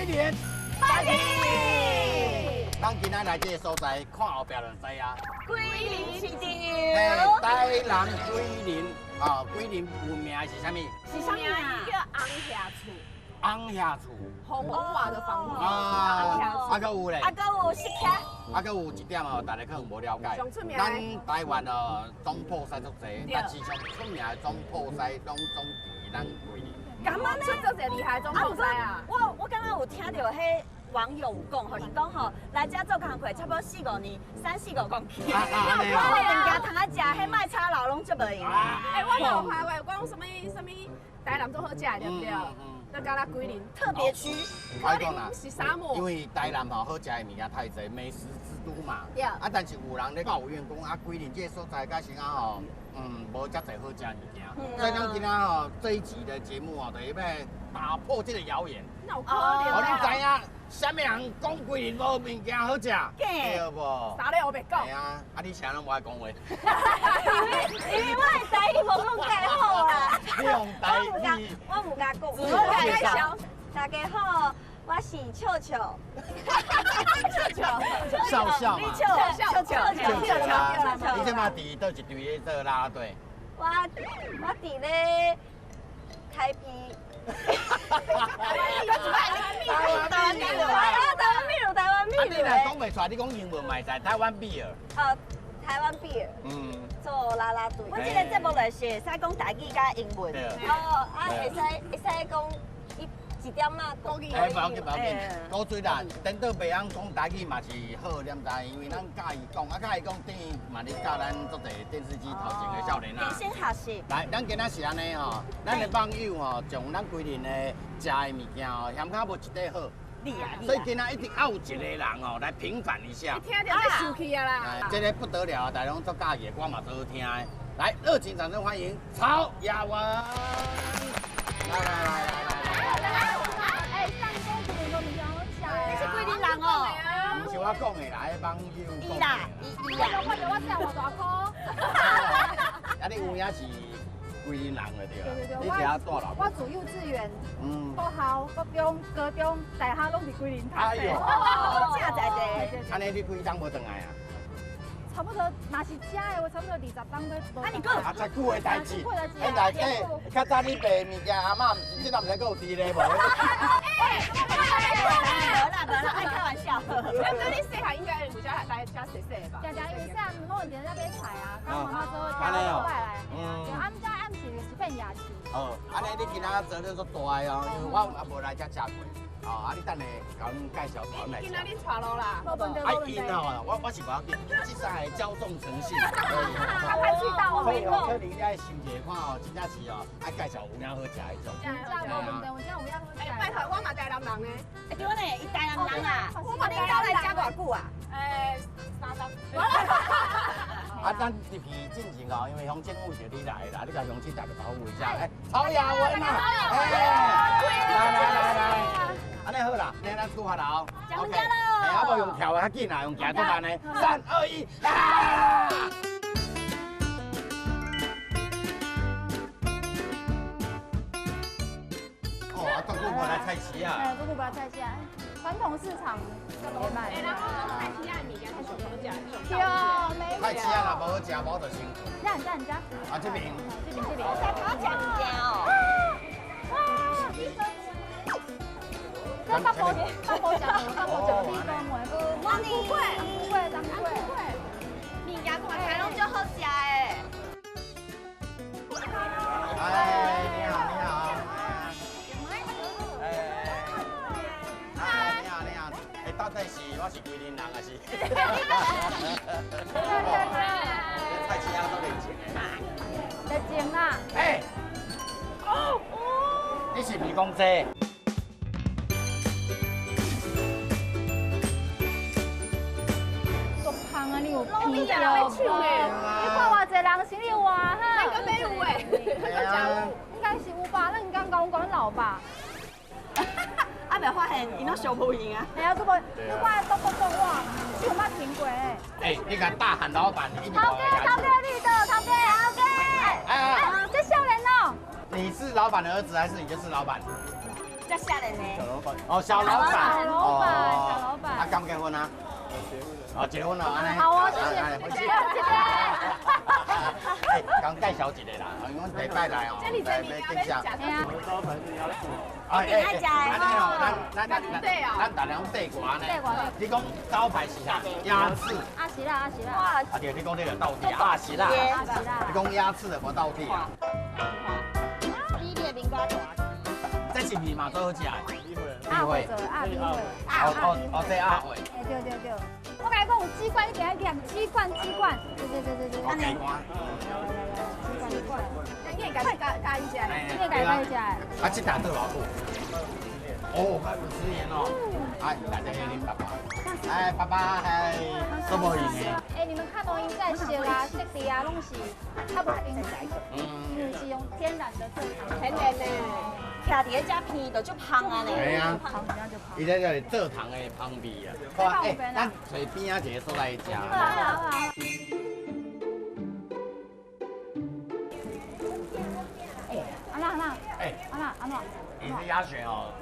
桂林拜见。咱今仔来这个所在，看后壁就知啊。桂林市哎，场。台南桂林啊，桂林有名的是啥物？是啥物啊？叫红霞厝，红霞厝。红瓦的房子。啊，啊，阁有咧。啊，阁有石刻。啊，阁有一点哦，大家可能无了解。上出名。咱台湾哦，总铺师足济，但是上出名的总铺师拢总伫咱桂林。敢按呢？出足济厉害总铺师啊！我敢若有听著彼网友有讲吼，伊讲吼来遮做工课差不多四五年，三四五公斤，我物件通啊食，彼麦叉老拢足无闲。欸，我嘛有看过，讲啥物啥物台南足好食的，对不对？那敢若桂林特别区，可能是沙漠。因为台南吼好食的物件太济，美食之都嘛。对。啊，但是有人咧抱怨讲啊，桂林这个所在甲啥吼，无遮济好食的物件。所以咱今仔吼这一集的节目哦，就是欲打破这个谣言。哪有可能？哦，你知影啥物人讲桂林无物件好食？对无？啥咧乌白讲？系啊，啊你啥拢无爱讲话。因为我的台语无讲介好啊。你用台语。我毋敢讲。自我介绍。大家好，我是笑笑。笑笑。笑笑嘛。笑笑笑笑。你这马伫佗一队咧做啦啦队？我伫咧台啤。台湾米露，台湾米露，台湾米露。啊，你若讲袂出来，你讲英文嘛会使，台湾 beer。台湾 beer。做啦啦队。阮这个节目就是会使讲台语佮英文。哦，啊，会使讲一点仔国语。哎，无要紧，无要紧。古锥啦，颠倒袂晓讲台语嘛是好，念知？因为咱教伊讲，啊教伊讲等于嘛咧教咱足济电视机头前的少年啊。先学习。来，咱今仔是按呢吼，咱的网友吼，将咱桂林的食的物件吼，嫌较无一块好。所以今仔一定要有一个人哦来平反一下。你听著就生气啊啦！这个不得了啊，大家拢足佮意的，我嘛足好听的。来，热情掌声欢迎曹雅雯。来来来来来。哎，上周桂林无物件好食的。你是桂林人哦？毋是我讲的啦，彼网友讲的。伊啦，伊伊啦。我看著我细汉偌大箍。啊，你有影是桂林人的对啦？对对对。你是遐住老？我自幼稚园、国校、国中、高中、大学拢伫桂林读。哎呦，正在地。按呢你几冬无转来啊？差不多，若是遮的话，差不多20冬要。啊，你阁啊，遮久的代志。哎，内底较早你卖物件，阿嬷这若毋知阁有伫咧无？哎，无啦无啦，爱开玩笑。那你细汉应该有遮来遮踅踅吧？常常因为细汉拢会伫遮买菜啊，佮妈妈做伙来来。啊，毋遮暗时一片夜市。哦，按呢你今仔做了足大的哦，因为我也无来遮食过。哦，啊，你等下共阮介绍带阮来食。今仔恁带路啦。无问题，啊，𪜶吼，我是无要紧，这三个骄纵成性。较歹气到我所以哦，可能你爱想一下看哦，真正是哦，爱介绍有影好食彼种。真正无问题，有影有影好食。拜托，我嘛台南人呢。欸，对呢，伊台南人啊。我嘛你到来遮偌久啊？欸，3冬。啊，咱入去进前哦，因为乡政府是你来的啦，你共乡亲逐个招呼一下。哎，曹雅雯啊，哎，来来来来，按呢好啦，按呢咱出发啦哦。食物件咯。哎，啊无用跳的较紧啦，用行足慢的。3、2、1，来！哦，啊，足久无来菜市啊。哎，足久无来菜市啊，传统市场也卖。哎，人讲菜市仔的物件是上好食的。对，没菜市仔若无好食，无就辛苦。这这这。啊，这边。这边这边。在头食物件哦。哇！这北部北部食无，北部食米糕糜，红菇粿，红菇粿，红菇粿，物件看起来拢足好食的。哎，你好，你好。哎，你好，你好。哎，到底是我是桂林人还是？菜市仔足热情的。热情啦。哎。哦哦。你是毋是讲这？你有听到无？你看偌济人生日活哈？咱阁买有诶，应该是有吧？咱刚讲讲老吧？啊，袂发现𪜶拢上无闲啊！系啊，阁无，你看剁剁剁我，手捌停过咧。哎，你共大喊老板，头家，头家，你倒，头家，头家。哎，这少年哦。你是老板的儿子还是你就是老板？遮少年的。小老板。哦，小老板。小老板，小老板。啊，敢结婚啊？哦，结婚了，好哦，谢谢，谢谢，谢谢。哎，刚介绍一个啦，因为第摆来哦，来来介绍。招牌是鸭翅。哎哎，安尼哦，咱大家拢对过呢。你讲招牌是啥？鸭翅。阿是啦，阿是啦。啊对，你讲这个倒屉，阿是啦。阿是啦。你讲鸭翅的无倒屉啊？比你的面瓜大。这是面嘛最好食的。鸭会，鸭会，哦哦哦，这鸭会。哎对对对。我甲你讲，有鸡冠，你定爱念鸡冠，鸡冠。对对对对对。鸡冠。鸡冠。你会家家己食？你会家己食？啊，这打多偌久？哦，快50年哦。哎，来这恁爸爸。哎，爸爸，哎，都无用的。哎，你们看到伊在色啊、质地啊，拢是较无用。因为是用天然的蔗糖。天然的。徛伫咧遮鼻就足香啊呢。系啊，伊这就是蔗糖的香味啊。哎，咱找边仔一个所在食。好啊好啊。哎，阿那阿那，哎，阿那阿那。伊这鸭血哦，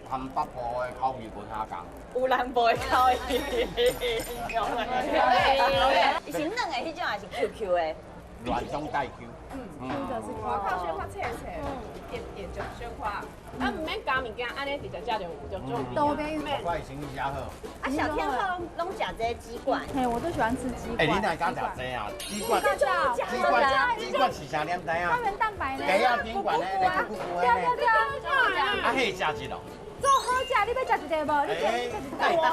和北部的口味无啥仝。有南部的口味。伊是软的彼种，还是 Q Q 的？软中带 Q。嗯，外口小可脆脆，点点就小可，啊，毋免加物件，按呢直接食就有，就足。都免。我生意诚好。啊，小天后拢食这鸡冠。嘿，我都喜欢吃鸡冠。哎，你哪敢食这啊？鸡冠。鸡冠，鸡冠是啥？你毋知影？胶原蛋白呢？鸡仔顶冠的，骨骨的。对对对。啊，彼食一落。做好食，你欲食一个无？你食一个。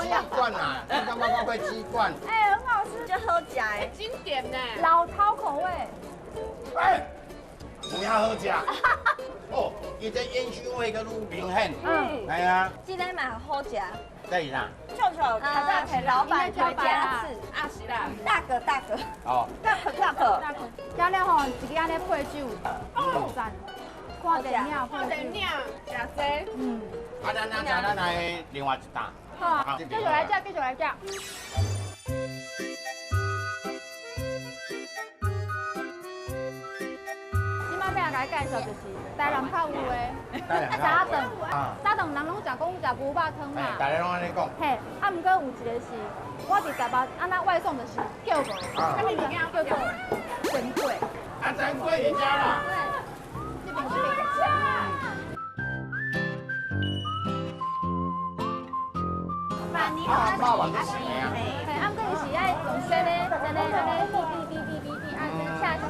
鸡冠啊，你感觉我过鸡冠？哎，很好吃，就好食的，经典呢。老饕口味。哎，有影好食。哦，伊这烟熏味阁愈明显。嗯，系啊。这个嘛好食。这是啥？臭臭，老板推鸭翅。啊是啦。大个大个。哦。大个大个。大个。加了吼，一个按呢配酒，赞。看电影，看电影，食这。嗯。啊，咱来另外一担。好，继续来食，继续来食。来介绍就是台南较有的早顿，早顿人拢食讲食牛肉汤嘛。大家拢按呢讲。嘿，啊，毋过有一个是，我伫台北按那外送就是叫无，啥物物件叫做煎粿。啊，煎粿会食啦。对，这边这边。肉丸就是的啊。嘿，啊，毋过伊是爱用煎的，煎的按呢滴滴滴滴滴，按呢恰恰。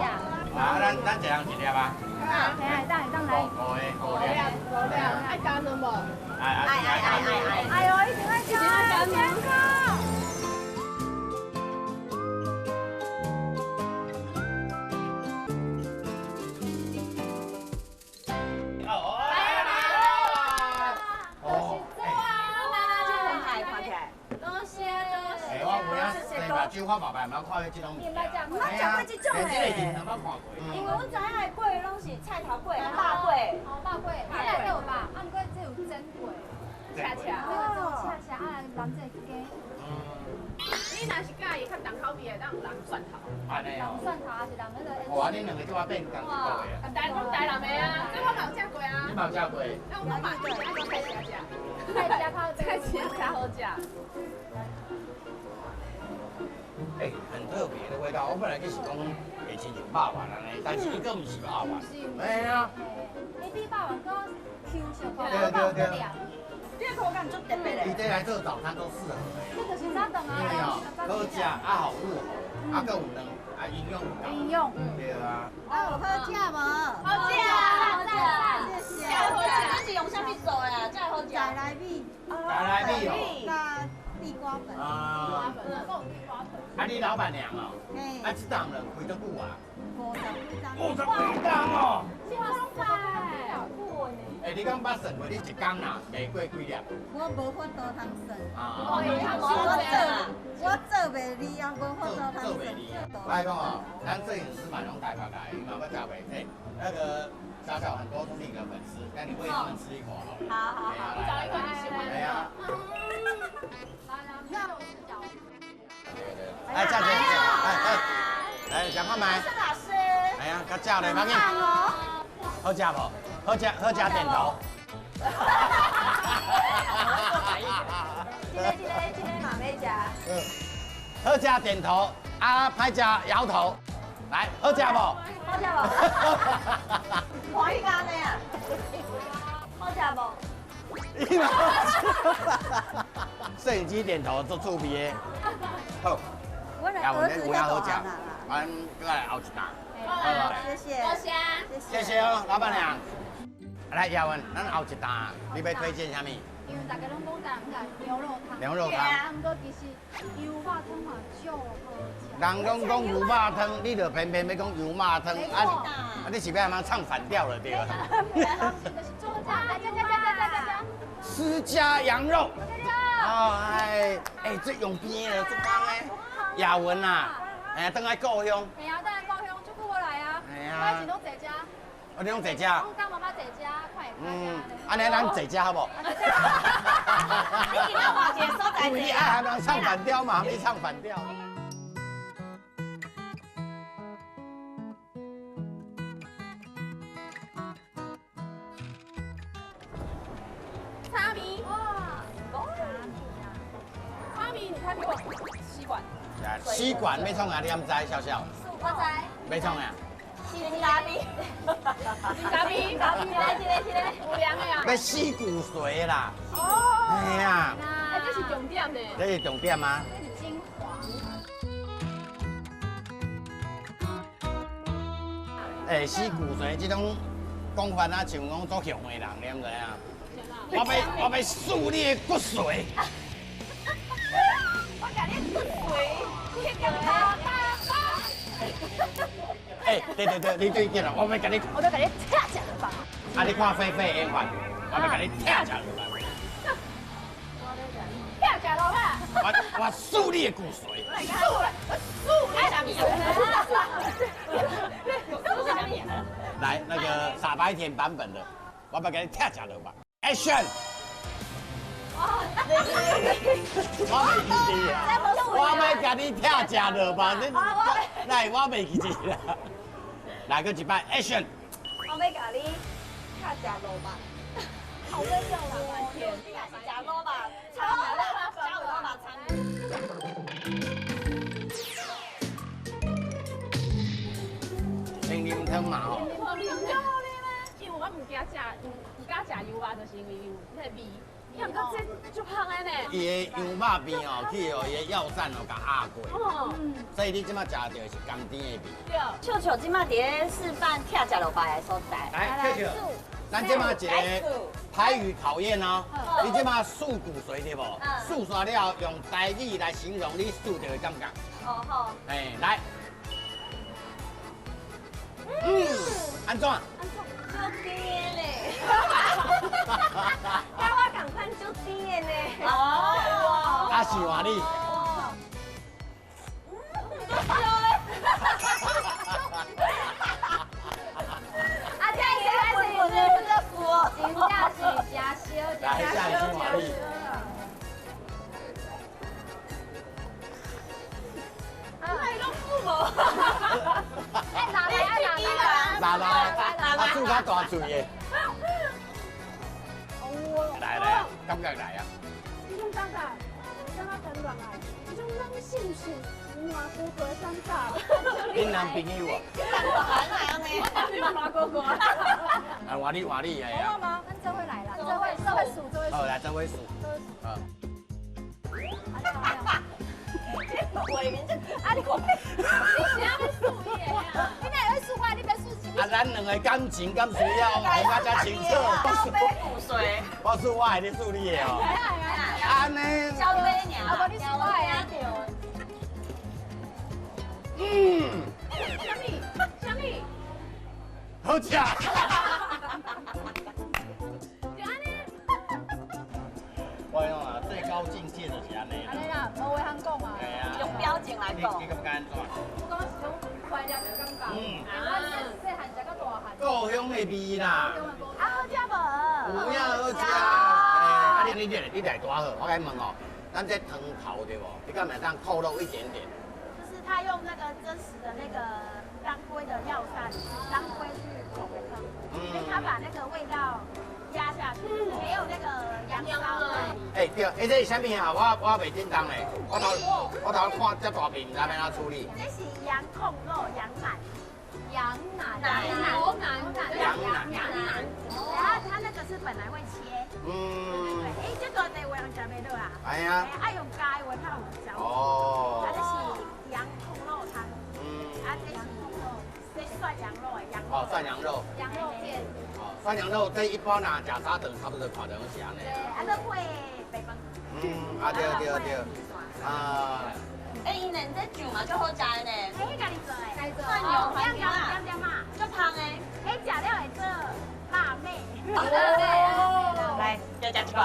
啊，咱一人一粒啊。嘿，会当来。五个，五粒。五粒，爱加卵无？爱爱爱爱爱。哎呦，一定爱加，健康。酒我嘛毋捌看过这种物件，毋捌食过这种的，因为阮知影的粿拢是菜头粿、肉粿。哦，肉粿，你内底有肉，啊，毋过这有蒸粿。恰恰。这个做恰恰，啊，来淋这个鸡。你若是佮意较重口味的，当淋蒜头。按呢哦。淋蒜头还是淋彼个？哇，你两个叫我变仝一个的。台讲台南的啊，这我嘛有食过啊。你嘛有食过？那我嘛爱讲菜市食。菜市较菜市较好食。哎，很特别的味道。我本来就是讲会亲像肉丸按呢，但是伊阁毋是肉丸。哎呀。伊比肉丸阁 Q 小可，对对对。这个口感足特别的。伊这来做早餐都适合的。这就是早顿啊。对啊，好食啊，好入口，啊，阁有卵，啊，营养有够。营养。对啊。啊，有好食无？好食，好食，谢谢。好食。这是用啥物做的啊？这好食。在来米。在来米哦。地瓜粉。啊。啊，你老板娘哦，啊，这档人开多久啊？50几档。50几档哦。哇塞！哎，你敢捌算过？你一工啊卖过几粒？我无法度通算。啊。我做袂离啊，无法度通算。做袂离。我来讲哦，咱摄影师嘛拢台北来，伊嘛要食袂起。那个小小很多都是你的粉丝，那你喂他们吃一口好了。好好好，你找一个你喜欢的。对啊。来来，我们试。来，站起来，来来，来，吃看觅。老师。哎呀，较正咧，马紧。好食无？好食，好食点头。好食点头，啊，歹食摇头。来，好食无？好食无？欢喜干呢啊？好食无？摄影机点头做趣味的。好，我的儿子较大汉啦。咱过来后一担。好，谢谢。多谢。谢谢哦，老板娘。来，亚文，咱后一担，你欲推荐啥物？因为大家拢讲台南牛肉汤。牛肉汤。啊，毋过其实牛肉汤嘛足好食。人拢讲牛肉汤，你就偏偏欲讲牛肉汤，啊啊！你是欲按怎唱反调了对吧？私家羊肉。哦，哎哎，这用边的，足香的。亚文啊，哎呀，转来故乡。嘿啊，转来故乡，足久无来啊。我以前拢坐遮。哦，你拢坐遮？我跟妈妈坐遮，看会嗯，按呢咱坐遮好无？你今仔换一个所在。因为你爱含人唱反调嘛，你唱反调。炒面哇，炒面，你看过吸管？吸管欲创啊？你敢知？笑笑。我知。欲创啊？金咖啡，金咖啡，咖啡，来这个这个，有凉的啊。欲洗骨髓啦。哦。哎呀。哎，这是重点呢。这是重点吗？这是精华。哎，洗骨髓这种讲法啊，像讲足雄的人，你敢知影？我欲洗你的骨髓。我共你骨髓，你干嘛？哎，对对对，你对见了，我欲共你，我欲共你拆食落吧。啊，你看菲菲演法，我欲共你拆食落吧。拆食落吧。我输你的骨髓。输了，我输你啥物？输啥物？来，那个傻白甜版本的，我欲共你拆食落吧。Action！我袂记得啊，我欲共你拆食落吧，你来，我袂记得啦。来阁一摆，Action！我欲共你拆食落吧，好热闹啦，你若是食卤肉，炒卤肉餐。清啉汤嘛吼。因为我毋惊食，毋敢食油肉，就是因为有彼个味。抑毋过这足香的呢。伊的羊肉面哦，去予伊的药膳哦，共压过。所以你这马食著是甘甜的味。对。笑笑这马伫咧示范拆食落吧的所在。来，笑笑，咱这马一个台语考验哦。你这马漱骨髓对无？漱煞了，用台语来形容你漱著的感觉。哦好。哎，来。嗯，按怎？按怎？足甜的呢。佮我仝款足甜的呢。哦。啊是话你。嗯，足烧的。啊，这是是这符，真正是真烧，真烧，真烧。哎，拢富无。哎，拿来，拿来，拿来，啊，煮较大嘴的。来来，感觉来啊！这种感觉，感觉很软啊，这种软性性、软糊糊的感觉。恁男朋友啊？你软糊糊。啊，换你换你的啊！我吗？咱这回来啦，这回这回数，这回数。好，来这回数。好。画面这，啊你，你是欲数伊的啊？你哪会数我？你欲数啥物？啊，咱两个感情敢需要讲甲遮清楚？我数我数我的，你数你的哦。按呢。小飞尔，啊无你数我的啊。嗯。啥物？啥物？好食。就按呢。我讲啊，最高境界就是按呢。按呢啦，无话通讲啊。用表情来讲。你感觉按怎？我感觉是种怀念的感觉。嗯。我细汉食到大汉。故乡的味啦。啊，好食无？有影好食。啊，你来多好，我共你问哦，咱这汤头对无？你敢会当透露一点点？就是他用那个真实的那个当归的药膳，当归去煮的汤，所以他把那个味道压下去，没有那个羊骚味。哎，哎对，哎这是啥物啊？我袂叮当嘞，我头看这大片，毋知欲按怎处理。这是羊控肉，羊奶。羊奶。牛腩。羊腩。羊腩。然后它那个是本来会切。嗯。对，哎，这大地话人食袂落啊。哎呀。啊，用加的话较有嚼劲。哦。啊，这是羊控肉汤。嗯。啊，这是这涮羊肉的羊肉。哦，涮羊肉。羊肉片。哦，涮羊肉这一般若食早顿差不多看到拢是按呢。对，啊，搁配白饭。嗯，啊对对对。啊。哎，伊呢这酱嘛足好食的呢。哎，家己做的。家己做。蒜油点点点点嘛，足香的。哎，食了会做辣妹。来，再食一块。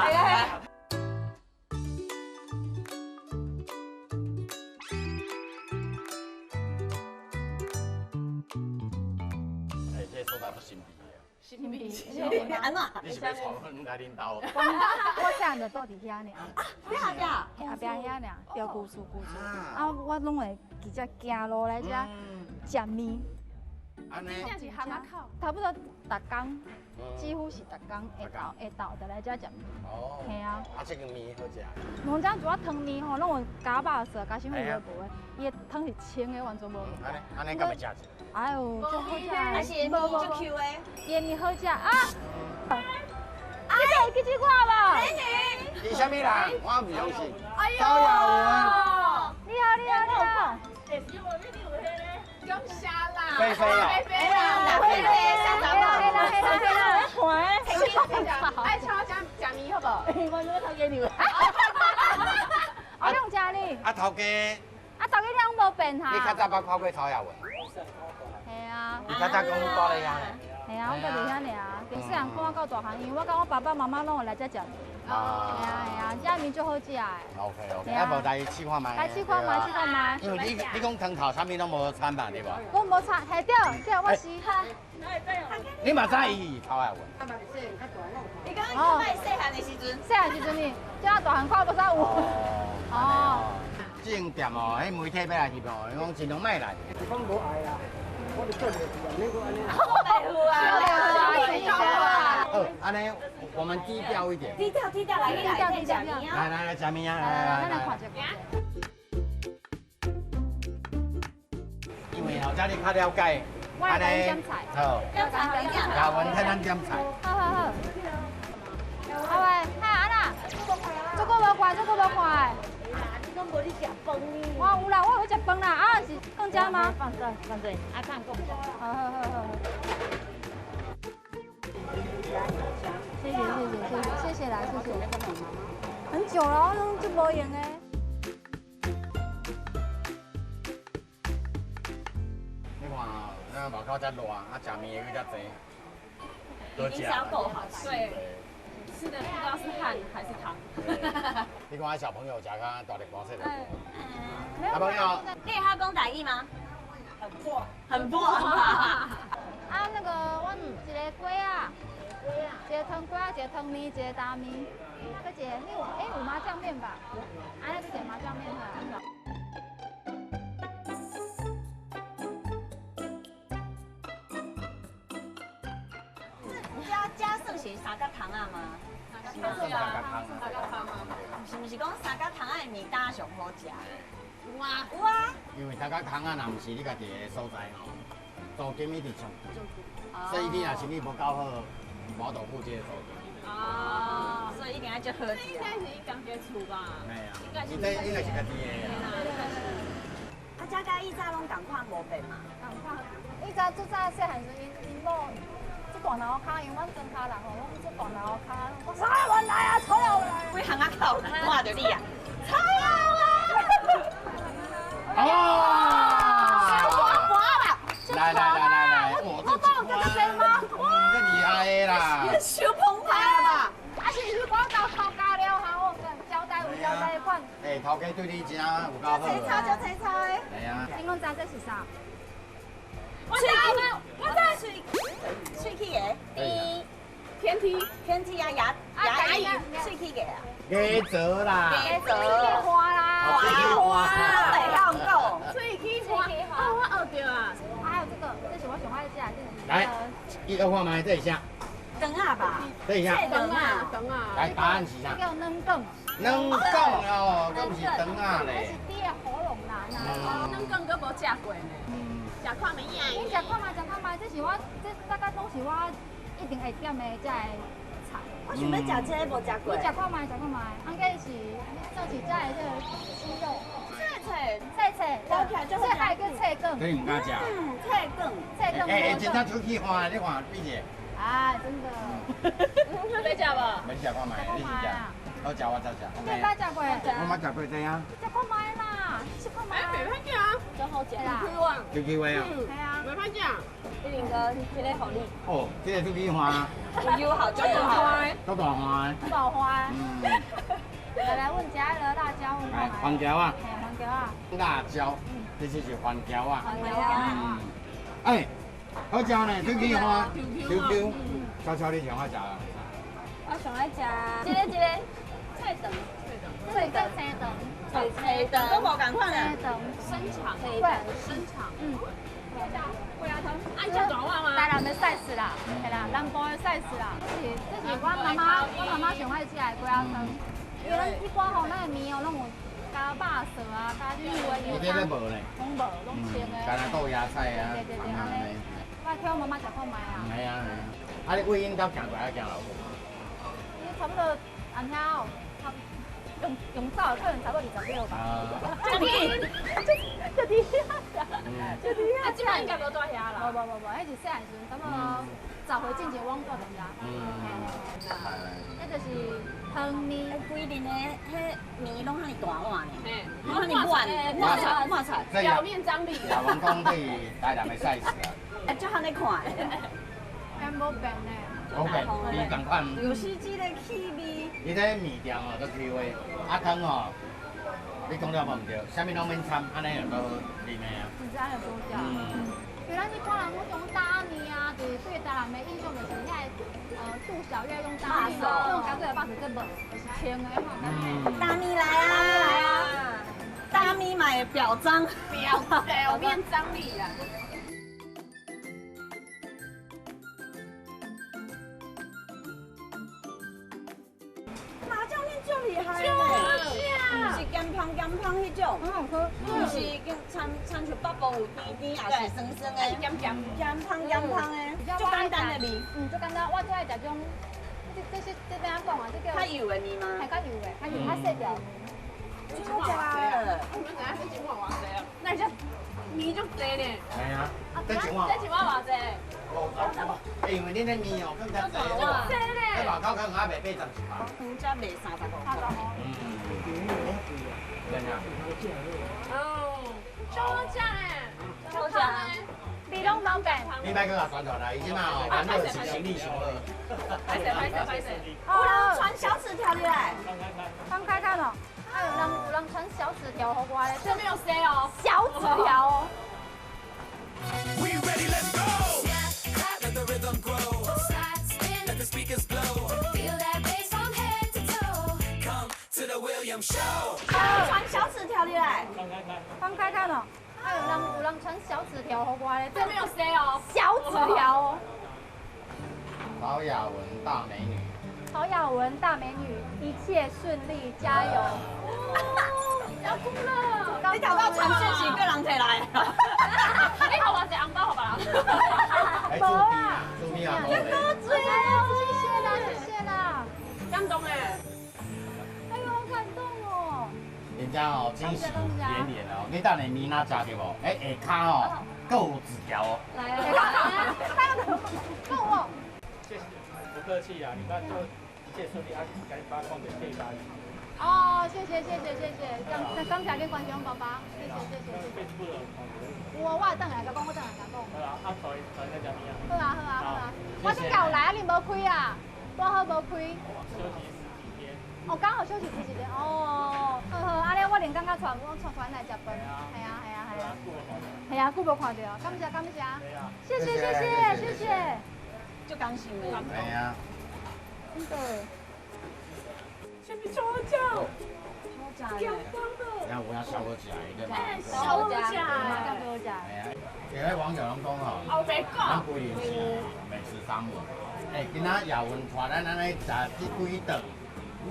哎，这个所在足神秘的。神秘。按怎？你是欲带阮来恁兜？我细汉就住伫遐尔。啊，你后壁？后壁遐尔，对，旧厝旧厝。啊，我拢会直接行路来遮食面。按呢？这是巷仔口。差不多逐工，几乎是逐工下昼下昼就来遮食面。哦。嘿啊。啊，这间面好食。阮遮除了汤面吼，拢有加肉色，加啥物有无的？伊的汤是清的，完全无。按呢，按呢敢会食一个？哎呦，足好食！啊是面足 Q 的，伊的面好食啊！啊，你会记这我无？美女，你啥物人？我唔相信。哎呦！高雅文。你好，你好，你好。感谢啦。飞飞哦。飞飞啦，飞飞，啥查某？嘿啦嘿啦嘿啦。爱请我食食面好无？我做头家娘。啊，你用食哩？啊，头家。啊，头家你拢无变哈？你较早捌看过曹雅雯？嘿啊。你较早讲你住咧遐？嘿啊，我住伫遐尔，从细汉看我到大汉，因为我佮我爸爸妈妈拢有来遮食面。啊。嘿啊嘿啊，遮面足好食的。 OK OK，啊无来试看觅。来试看觅，试看觅。因为你讲汤头啥物拢无掺吧，对无？我无掺，嘿对对，我是。你嘛知伊是曹雅雯？你讲伊细汉的时阵，细汉时阵呢，这大汉看无啥有。哦。这间店哦，彼媒体欲来翕哦，伊讲尽量莫来。是讲无爱啦，我就做袂住啊，免阁按呢。袂赴啊！好，按呢我们低调一点。低调低调来，低调低调。来来来，食面啊！来来来。咱来看一下。因为哦，这你较了解。我来点菜。好。点菜，点菜。雅雯替咱点菜。好好好。好喂，哈阿啦，这个无看，这个无看。你讲无你食饭呢？我有啦，我有食饭啦，啊是放这吗？放这，放这，啊看够不够？好好好好。谢谢谢谢谢谢谢谢啦谢谢。很久了，我拢足无闲的。你看，咱外口遮热，啊食面的阁遮济。已经烧够好吃。对。吃的不知道是汗还是汤。你看小朋友食较大力大细的。小朋友，你会晓讲台语吗？很破，很破。啊，那个我一个鸡仔，一个汤鸡仔，一个汤面，一个大面，搁一个，你有哎有麻酱面吧？啊，那个一个麻酱面哈。这算是三角窗仔吗？三角窗啊，三角窗啊。是毋是讲三角窗仔的面搭上好食？有啊，有啊。因为三角窗仔若毋是你家己的所在吼，租金一直涨，所以你若生意无够好，无法度付这个租金。哦，所以一定爱足好食。应该是伊家己的厝吧？嘿啊，应该应该是家己的。啊，这佮以早拢仝款无变嘛？仝款。以早最早细汉时，𪜶𪜶某做大脑跤，因为阮庄跤人吼，拢做大脑跤。我曹雅雯来啊，曹雅雯来。规巷仔口看著你啊，曹雅雯。哦。小大盘啦！来来来来来，我讲有这么济吗？哇，这厉害的啦！太澎湃了吧？啊是是讲到头家了哈，我交代有交代款。哎，头家对你真有够好。就青草，就青草的。系啊。你拢知这是啥？我知，我知，喙齿的，天梯，天梯啊，牙牙龈，喙齿的啊。牙舌啦。牙舌。花啦。花。袂晓讲。喙齿花。哦，我学著啊。还有这个，这是我上爱食的。来，你学看觅这是啥？这肠仔吧？等一下，肠仔，肠仔。来，答案是啥？叫软梗。软梗哦，敢毋是肠仔咧？是猪的喉咙啦。软梗阁无食过呢。食看觅呀？你食看觅，食看觅，这是我，这大概拢是我一定会点的这个菜。我想欲食这个，无食过。你食看觅，食看觅，按个是做是这个这个鸡肉。脆脆脆，这还叫脆梗。你毋敢食？嗯，脆梗，脆梗。哎，真正出去看，你看比者。啊，真的。你欲食无？欲食看觅，你先食。好食我才食。你捌食过？我捌食过这啊。食看觅啦，食看觅。哎，袂歹食啊，真好食啦。出去话啊。系啊。袂歹食。一林哥，这个予你。哦，这个出去看。有好，足大花。足大花。大花。来来，阮食彼个辣椒，来，番茄啊。嘿，番茄啊。辣椒，这就是番茄啊。番茄啊。哎，好食呢，出去花，Q Q。悄悄，你上爱食啊？我上爱食这个这个菜肠，菜肠，菜肠，菜肠，都无仝款啊。菜肠，生肠，对，生肠。嗯。鸡仔汤，爱食大碗吗？台南的 size 啦，系啦，南部的 size 啦。这是我妈妈，我妈妈上爱食的鸡仔汤。因为咱一般吼，咱的面哦，拢有加肉臊啊，加这个油。这咧无呢？拢无，拢清的。加豆芽菜啊，对对对，按呢。我去我妈妈食看觅啊。系啊系啊。啊，你为𪜶兜行过来行偌久？你差不多按遐哦，用走的可能差不多20秒吧。这么紧？就伫遐，就伫遐。啊，这摆应该无住遐啦。无无无无，彼是细汉时阵，差不多10岁进前，我拢住伫遐。那就是汤面。规林的彼面拢遐尔大碗呢，拢遐尔满，满菜满菜。表面张力。老王讲这是台南的 size 啊。哎，就按呢看。敢无变呢？无变，伊仝款。就是这个气味。伊这面条哦，足 Q 的，啊汤哦，你讲了无毋对，啥物拢免掺，按呢就够啉的啊。真正就好食。嗯。因为咱一般人拢用打面啊，就是对台南的印象就是遐个杜小月用打面，这种感觉的肉丝这无，就是清的。打面来啊！来啊！打面嘛会表彰，表面张力啦。麻酱面足厉害的，毋是咸香咸香彼种，毋是亲亲像北部有甜甜，也是酸酸的，咸咸咸香咸香的，足简单的味。嗯，足简单。我最爱食这种，这是这怎讲啊？这叫较油的面吗？系较油的，较油较细条。足好食的。你们等下这一碗偌济啊？那你这面足济呢？系啊，这一碗。这一碗偌济？因为恁那面哦，更较济。足济咧。在外口可能还袂80吧。嗯，才卖35块。嗯。真的。哦，超好食嘞！超好食。你拢无变。你莫阁共宣传啦，伊这马哦，烦恼是生意上好。歹势歹势歹势。有人传小纸条入来。放开看哦。啊，有人传小纸条予我咧。这没有塞哦。小纸条哦。传小纸条入来。放开看哦。啊，有人传小纸条予我咧。这没有塞哦。小纸条哦。曹雅雯大美女。曹雅雯大美女，一切顺利，加油！要哭了。你头到传讯息，阁人提来。你予偌济红包予别人？无啊，猪皮啊，这多嘴哦，谢谢啦，谢谢啦，感动哎。哎呦，好感动哦。人家哦，惊喜连连哦。你等下面哪食到无？哎，下跤哦，阁有纸条哦。来啊，够哦。谢谢，不客气啊，你看就一切顺利，啊，赶紧把放给配发。哦，谢谢谢谢谢谢，感谢恁关心爸爸，谢谢谢谢谢谢。有啊，我会转来共讲，我转来共讲。好啊，啊，带带来食面啊。好啊好啊好啊，我顶下有来啊，你无开啊，拄好无开。休息十几天。哦，刚好休息十几天哦。好好，按呢我连刚刚带我带团来食饭。系啊系啊系啊。系啊，久无看到，感谢感谢。谢谢谢谢谢谢。足感性的。系啊。真的。什么超好食？好食健康的。然后我要烧好食的，对吗？烧好食，好食。系啊，有个网友拢讲吼，后白讲，咱桂林是美食沙漠。欸，今仔亚文带咱按呢食這幾頓，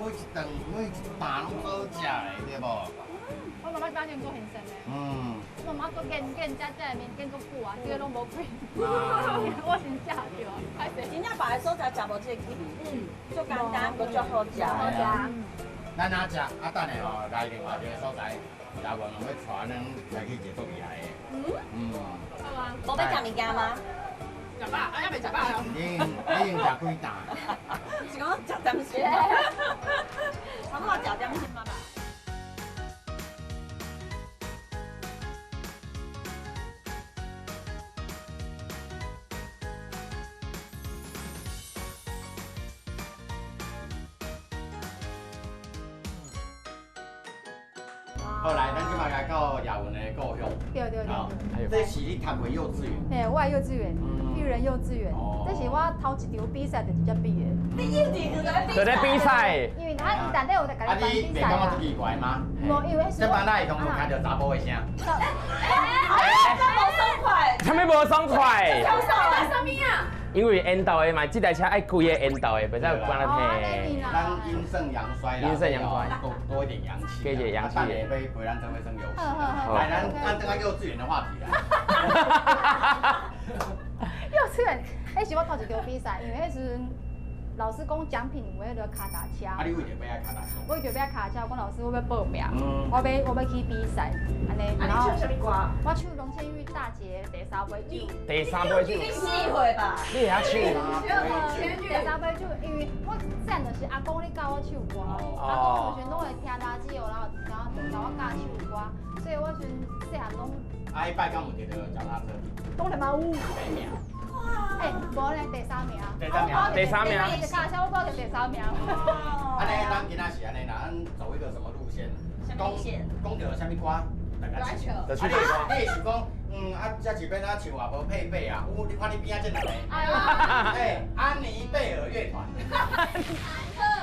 每一頓每一啖攏好食的，對無？我媽媽當年做很深的。我媽媽做見見食食的麵見足久啊，這個攏無開。我先食著，歹勢。真正別个所在食無這個氣味，足簡單，閣足好食。好食。咱若食，啊等下吼來另外一個所在，亞文要帶咱來去一個足厲害的。好啊。無欲食物件嗎？食飽，啊，猶未食飽哦。你已經食幾啖？是講食點心。差不多食點心啊吧。好來，咱這擺來到亞文的故鄉。對對對對。這是你讀過幼稚園？嘿，我的幼稚園，育人幼稚園。這是我頭一場比賽就直接比的。你幼稚園就就咧比賽？因為他伊內底有在共你辦比賽啊，你袂感覺足奇怪嗎？無，因為這擺哪會通有聽著查某的聲？哎，這無爽快。啥物無爽快？啥物啊？因為緣投的嘛，這台車愛開的緣投的，袂使有關啦嘿。咱陰盛陽衰啦，陰盛陽衰，多多一點陽氣，加一點陽氣。等下欲陪咱做伙耍遊戲。來，咱轉來幼稚園的話題啦。幼稚園，彼是我頭一場比賽，因為彼時陣老師講獎品有彼個跤踏車。啊，你為著欲愛跤踏車？我為著欲愛跤踏車，我講老師我欲報名，我欲去比賽，按呢。啊，你唱啥物歌？我唱龍千玉大姐第三尾酒。第三尾酒。你四歲吧？你會曉唱？第三尾酒，因為我細漢就是阿公咧教我唱歌，阿公有時陣攏會聽垃圾哦，然後教我教唱歌，所以我時陣細漢攏。啊，彼擺敢有摕著腳踏車？當然嘛有。第一名。欸，無咧，第三名。第三名。第三名。一跤車我報著第三名。按呢，咱今仔是按呢啦，咱走一個什麼路線？講講著啥物歌，大家唱。就唱你會想講，啊，這是欲按怎唱啊，無配備啊。有，你看你邊仔這兩個。欸，安妮貝爾樂團。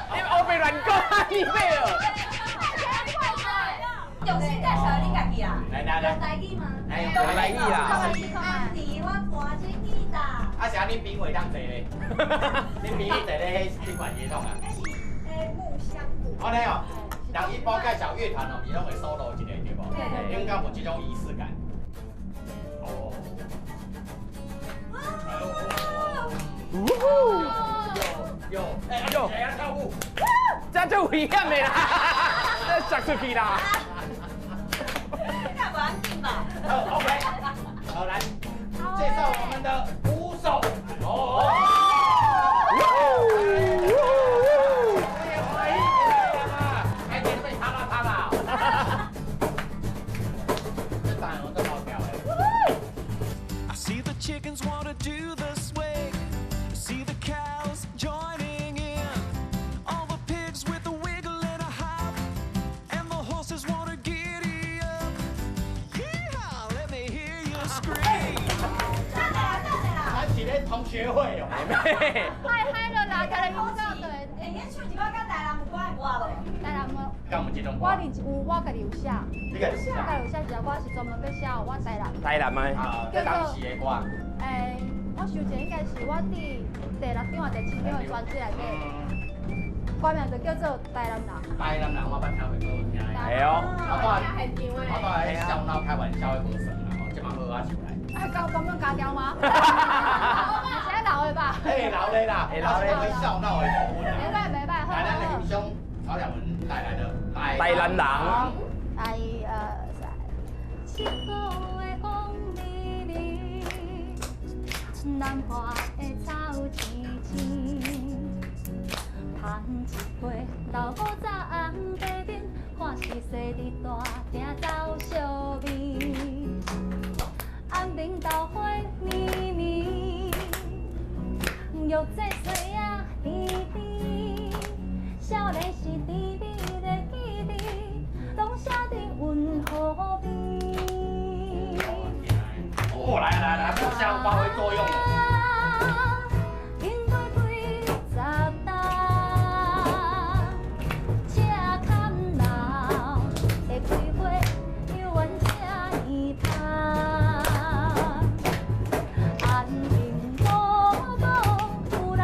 你烏白亂講，安妮貝爾。重新介紹你家己啊。來來來。台語嗎？台語啦。安妮，我彈這吉他。啊是按恁評委當坐咧？恁評委坐咧，彼款樂團啊？彼是木香鼓。按呢哦，人一般介紹樂團哦，伊攏會 solo 一個對無？應該無這種儀式感。哦。喲喲，會曉跳舞？這足危險的啦，這摔出去啦。太無要緊吧？好，OK，好來，介紹我們的鼓手。哦。I see the chickens wanna do the swing. See the cows joining in. All the pigs with a wiggle and a hop. And the horses wanna giddy up. Yeehaw, let me hear you scream. 等下啦，等下啦。咱是咧同學會哦。太嗨了啦，共你講對。欸，你唱一首佮台南有關的歌無？台南無。敢有這種歌？我有，我家己有寫。你家己有寫？我家己有寫一首歌，是專門欲寫予我台南。台南的。啊，這當時的歌。欸，我想者應該是我佇第六張還第七張的專輯內底，歌名就叫做《台南人》。台南人我捌聽過，好聽的。會哦。我都在笑鬧開玩笑的無算啦，吼，這馬好啊唱來。啊，夠咁樣加調嗎？是愛老的吧？欸，老的啦，會老的。笑鬧的部分。袂歹袂歹，好。來，咱來欣賞曹雅雯帶來的《台南人》。來，二三，七個月風微微，南花的草青青，捧一杯老古早红白面，看是西伫大鼎走烧味，暗暝豆花绵绵，玉节水仔甜甜，少年时甜蜜的记忆，拢写伫运河边。哦，來來來，互相發揮作用。經過幾十冬，這坎老的開花，猶原這呢香。安平无无有人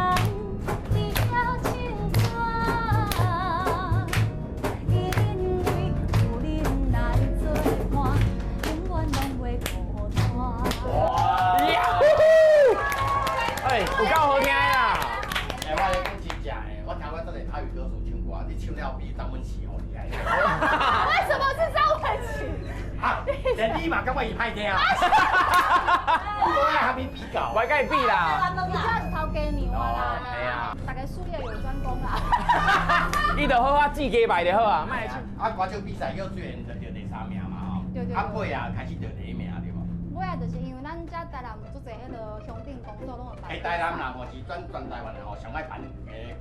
较比张文琪哦厉害。为什么是张文琪？啊，连你嘛感觉伊歹听啊？你无爱和伊比较？我爱佮伊比啦。你这是头家娘啦。哎呀，大家术业有专攻啦。伊就好好记鸡排就好啊，莫去。啊，歌手比赛叫水缘就得第三名嘛吼。对对。啊，尾啊开始得第一名对无？尾啊，就是因为咱遮台南有足济彼个乡镇公所拢有办。欸，台南啦，吼是全台湾吼上爱办的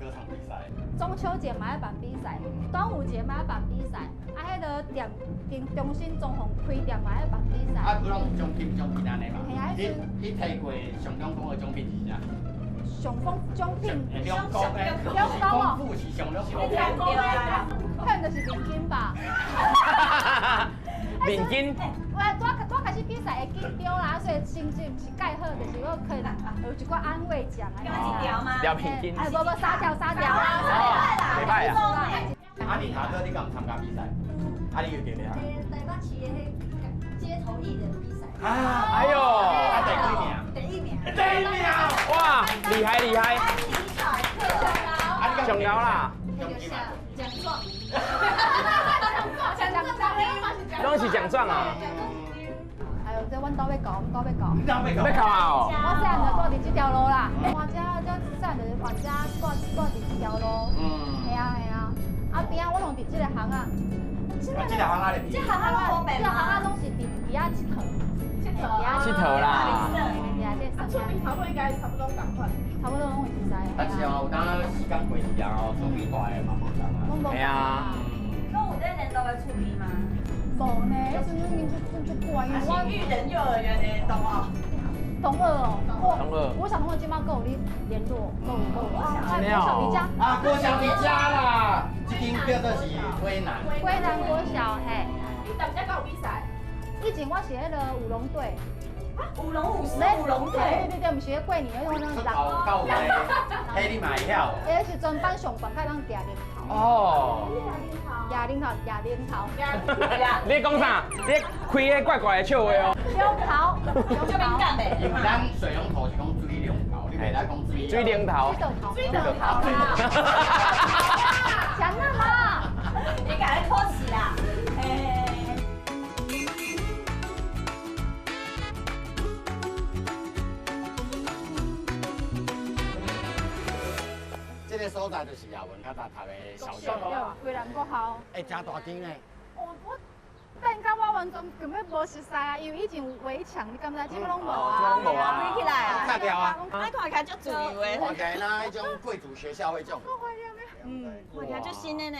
歌唱比赛。中秋节嘛爱办比赛，端午节嘛爱办比赛，啊，彼个店中心装潢开店嘛爱办比赛。啊，佢拢有奖品奖品按呢嘛？嘿啊，你你提过上两公的奖品是啥？上丰奖品。两公的。两公哦。丰富是上两公。可能就是面筋吧。面筋。我拄开始比赛会紧张啦，所以成绩毋是盖好，就是我可以有一寡安慰奖啊。一条吗？条面筋。哎，无无三条三条啦。袂歹啊。啊，你头哥你敢有参加比赛？啊，你有得了？台北市的彼街头艺人比赛。啊，哎呦，啊，第几名？第一名。第一名！哇，厉害厉害。安妮凯克。上了啦。奖状。奖状，拢是奖状啊！哎呦，这阮兜欲搞，阮兜欲搞。你兜欲搞？欲搞啊！我细汉就住伫这条路啦，我这这细汉就是搬遮住住伫这条路。嗯。系啊系啊，啊边仔我拢伫这个巷仔。这个巷仔咧？这巷仔拢无变这巷仔拢是伫伫遐𨑨迌。𨑨迌。𨑨迌啦。啊，厝边头尾应该差不多仝款。差不多拢会熟似。但是哦，有当时间过去啊，哦，厝边大的嘛无仝啊。系啊。阁有在连读的厝边吗？无呢，彼阵已经足久啊，因为我育人幼儿园的同学。同学哦，同学。我小同学这马阁有咧联络，阁有阁有。国小伫遮。啊，国小伫遮啦，这间叫做是龟南。龟南国小嘿。你踮遮敢有比赛？以前我是彼个舞龙队。舞龙舞狮，舞龙队。对对对，毋是彼过年彼种人。够有的，彼你嘛会晓。彼是全班上悬，较当举领头。哦。举领头，举领头。你讲啥？你开彼怪怪的笑话哦。龙头。足敏感的。因为咱水龙头是讲水龙头，你袂使讲水。水龙头。水龙头。强啊嘛！你共你考试啦。这个所在就是亚文较早读的小学。归南国校。欸，真大间呢。我变到我完全根本无熟似啊，因为以前有围墙，你敢知？这摆拢无啊。拢无啊。围起来啊。拆掉啊。啊，看起来足自由的。看起来若彼种贵族学校彼种。嗯，看起来足新的呢。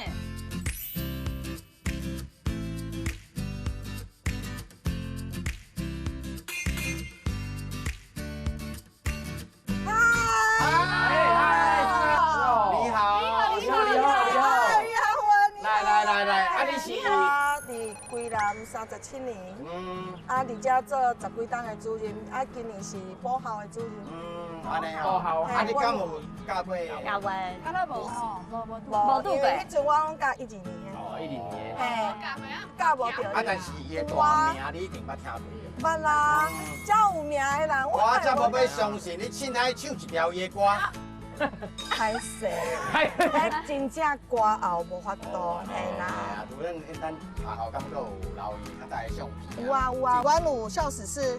37年，啊，伫遮做10几冬的主任，啊，今年是补校的主任。嗯，按呢哦。补校，啊，你敢有教过？教过。敢若无吼，无无无拄过。彼阵我拢教1、2年的。哦，1、2年。嘿，教无著。啊，但是伊的大名你一定捌听过。捌啦，遮有名的人。我才无欲相信你凊彩唱一条伊的歌。歹势，彼真正歌喉无法度，嘿啦。啊，除了咱学校敢阁有留伊较早的相片？有啊有啊，阮有校史室。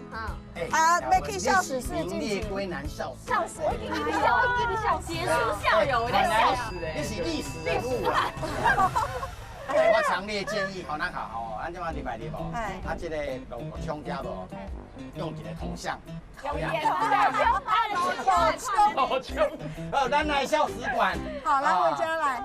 啊，欲去校史室进前。归南校史。校史，我已经笑，我已经笑，杰出校友，我在笑死嘞。你是历史人物啊！我强烈建议，吼，咱学校吼，咱这马礼拜日无，啊，这个路窗遮无，用一个铜像。用一个铜像，好穷。好，咱来校史馆。好，咱回家来。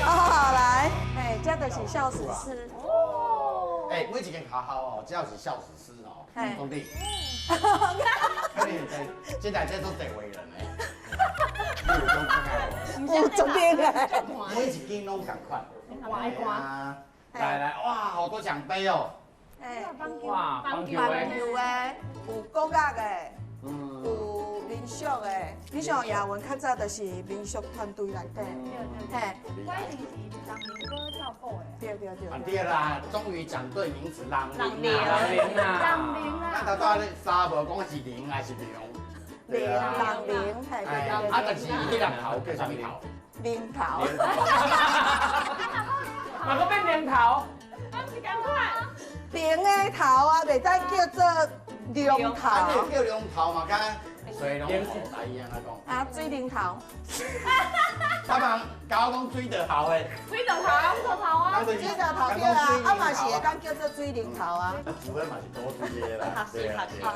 好，来，哎，这就是校史室。哎，每一间学校哦，只要是校史室哦，兄弟，可能这台这都地位人的，有这边的，每一间拢仝款。来来，哇，好多奖杯哦。哎，哇，棒球的，有国乐的，有民民宿的，你像雅文较早就是民宿团队内底，嘿，我以前是人民哥跳舞的。对对对。啊对啦，终于讲对名词，人灵啊，人灵啊，人灵啊。咱头拄仔三无讲是灵还是龙？灵人灵，嘿，对对对。啊，但是彼个头叫啥物头？灵头。嘛阁变灵头？啊，是仝款。灵的头啊，袂使叫做龙头。啊，你叫龙头嘛，敢水龙头来伊安怎讲？啊，水龙头。他们甲我讲水稻头的。水稻头，水稻头啊，水稻头对啦，啊嘛是会当叫做水龙头啊。主任嘛是多水的啦，对啊对啊。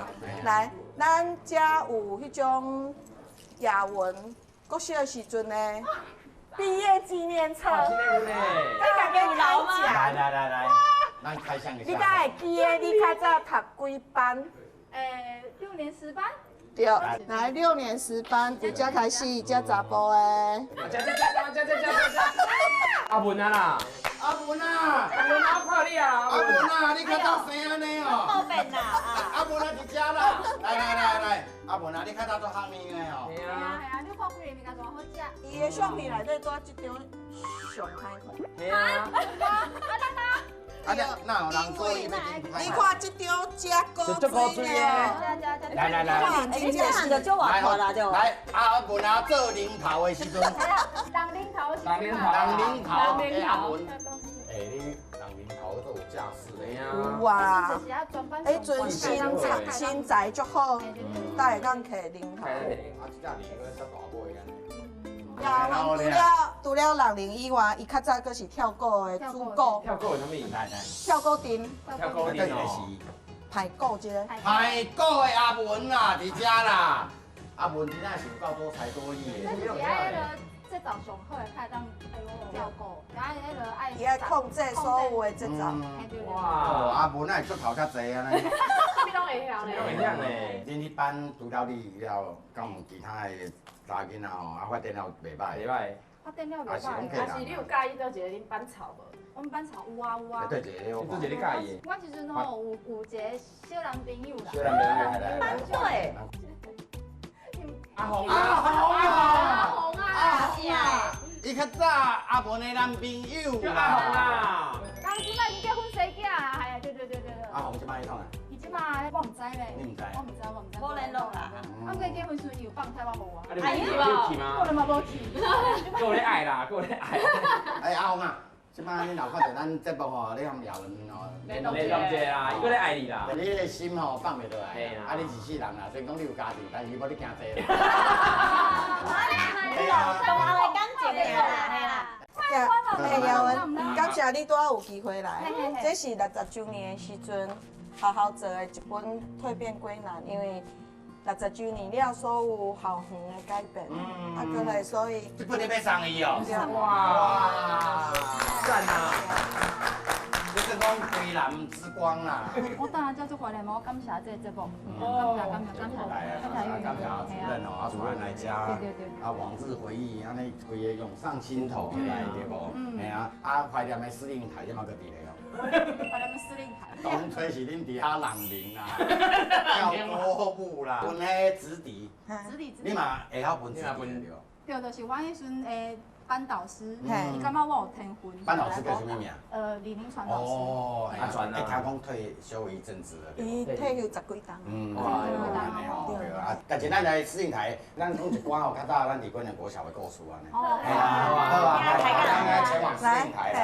来，咱遮有彼种雅文国小的时阵呢，毕业纪念册。你家己开奖。来来来来，咱开箱一下。你敢会记得你较早读几班？ 6年10班。对，来6年10班，由这开始，这查埔的。这这这这这这这。阿文啊啦！阿文啊！阿文啊，我看你啊！阿文啊，你较早生按呢哦。宝贝啦！阿文啊，伫遮啦！来来来来，阿文啊，你较早做学面的哦。系啊系啊，你看几个物件偌好食。伊的相片内底带这张上歹看。系啊。啊，那有人做伊要紧你看这张这高水呢？来来来，你这项就足活泼啦，对。来，阿文啊，做零头的时阵，当零头，当零头，当零头，阿文，哎，你当零头都有架势的呀。有啊，迄阵身材足好，才会当摕零头。啊，这只零个较大尾安尼。雅文除了六零以外，伊较早阁是跳鼓的主鼓。跳鼓的啥物？跳鼓阵。跳鼓阵是排鼓这个。排鼓的阿文啦，伫遮啦。阿文真正是有够多才多艺的。这是爱迄个节奏上好的，才会当跳鼓，爱彼个爱。伊爱控制所有的节奏。哇！阿文哪会出头遮济安呢？啥物拢会晓呢？拢会晓呢。恁彼班除了你以了，敢有其他的？查囡仔吼，啊发展了袂歹。袂歹。发展了袂歹。啊是你有佮意佗一个恁班草无？阮班草有啊有啊。对一个，佗一个佮意的。我时阵吼有一个小男朋友啦。小男朋友来来。班队。阿红阿红啊！阿红啊！是啊。伊较早阿文的男朋友啦。阿红啊。当时嘛已经结婚生囝啊，系啊，对对对对对。阿红这摆去创啊？伊这摆我毋知咧。你毋知？我毋知，我毋知。无联络啦。啊，毋过结婚时阵伊有放台我无啊。啊，你有去吗？我嘛无去。阁有咧爱啦，阁有咧爱。哎，阿红啊，这摆你若看著咱节目吼，你含雅文吼联络一下啦，伊阁咧爱你啦。你彼个心吼放袂落来，啊，你是世人啦，虽然讲你有家庭，但是无你惊济啦。对啊，同学的感情啦，嘿啦。哎，雅文，感谢你拄仔有机会来，这是60周年的时阵，学校做的一本《蜕变归南》，因为60周年了，所有校园的改变，啊，阁来所以。这本你欲送伊哦？哇，赞啊！这是讲归南之光啦。我当然叫做怀念，我感谢这个节目，感谢感谢感谢感谢主任哦，啊主任来遮，啊往日回忆，按呢规个涌上心头起来，对无？嘿啊，啊怀念的司令台这嘛阁伫咧哦。怀念的司令台。当初是恁伫遐人灵啦，跳歌舞啦，分彼子弟，子弟，你嘛会晓分子弟对？对，就是阮彼时阵的班导师，伊感觉我有天分。班导师叫啥物名？李明传老师。哦，阿传啊，听讲退休一阵子了。伊退休10几冬。嗯，哇，对啊，但是咱来司令台，咱讲一寡吼，较早咱伫归仁国小的故事按呢。哦，好啊，好啊，咱来前往司令台来。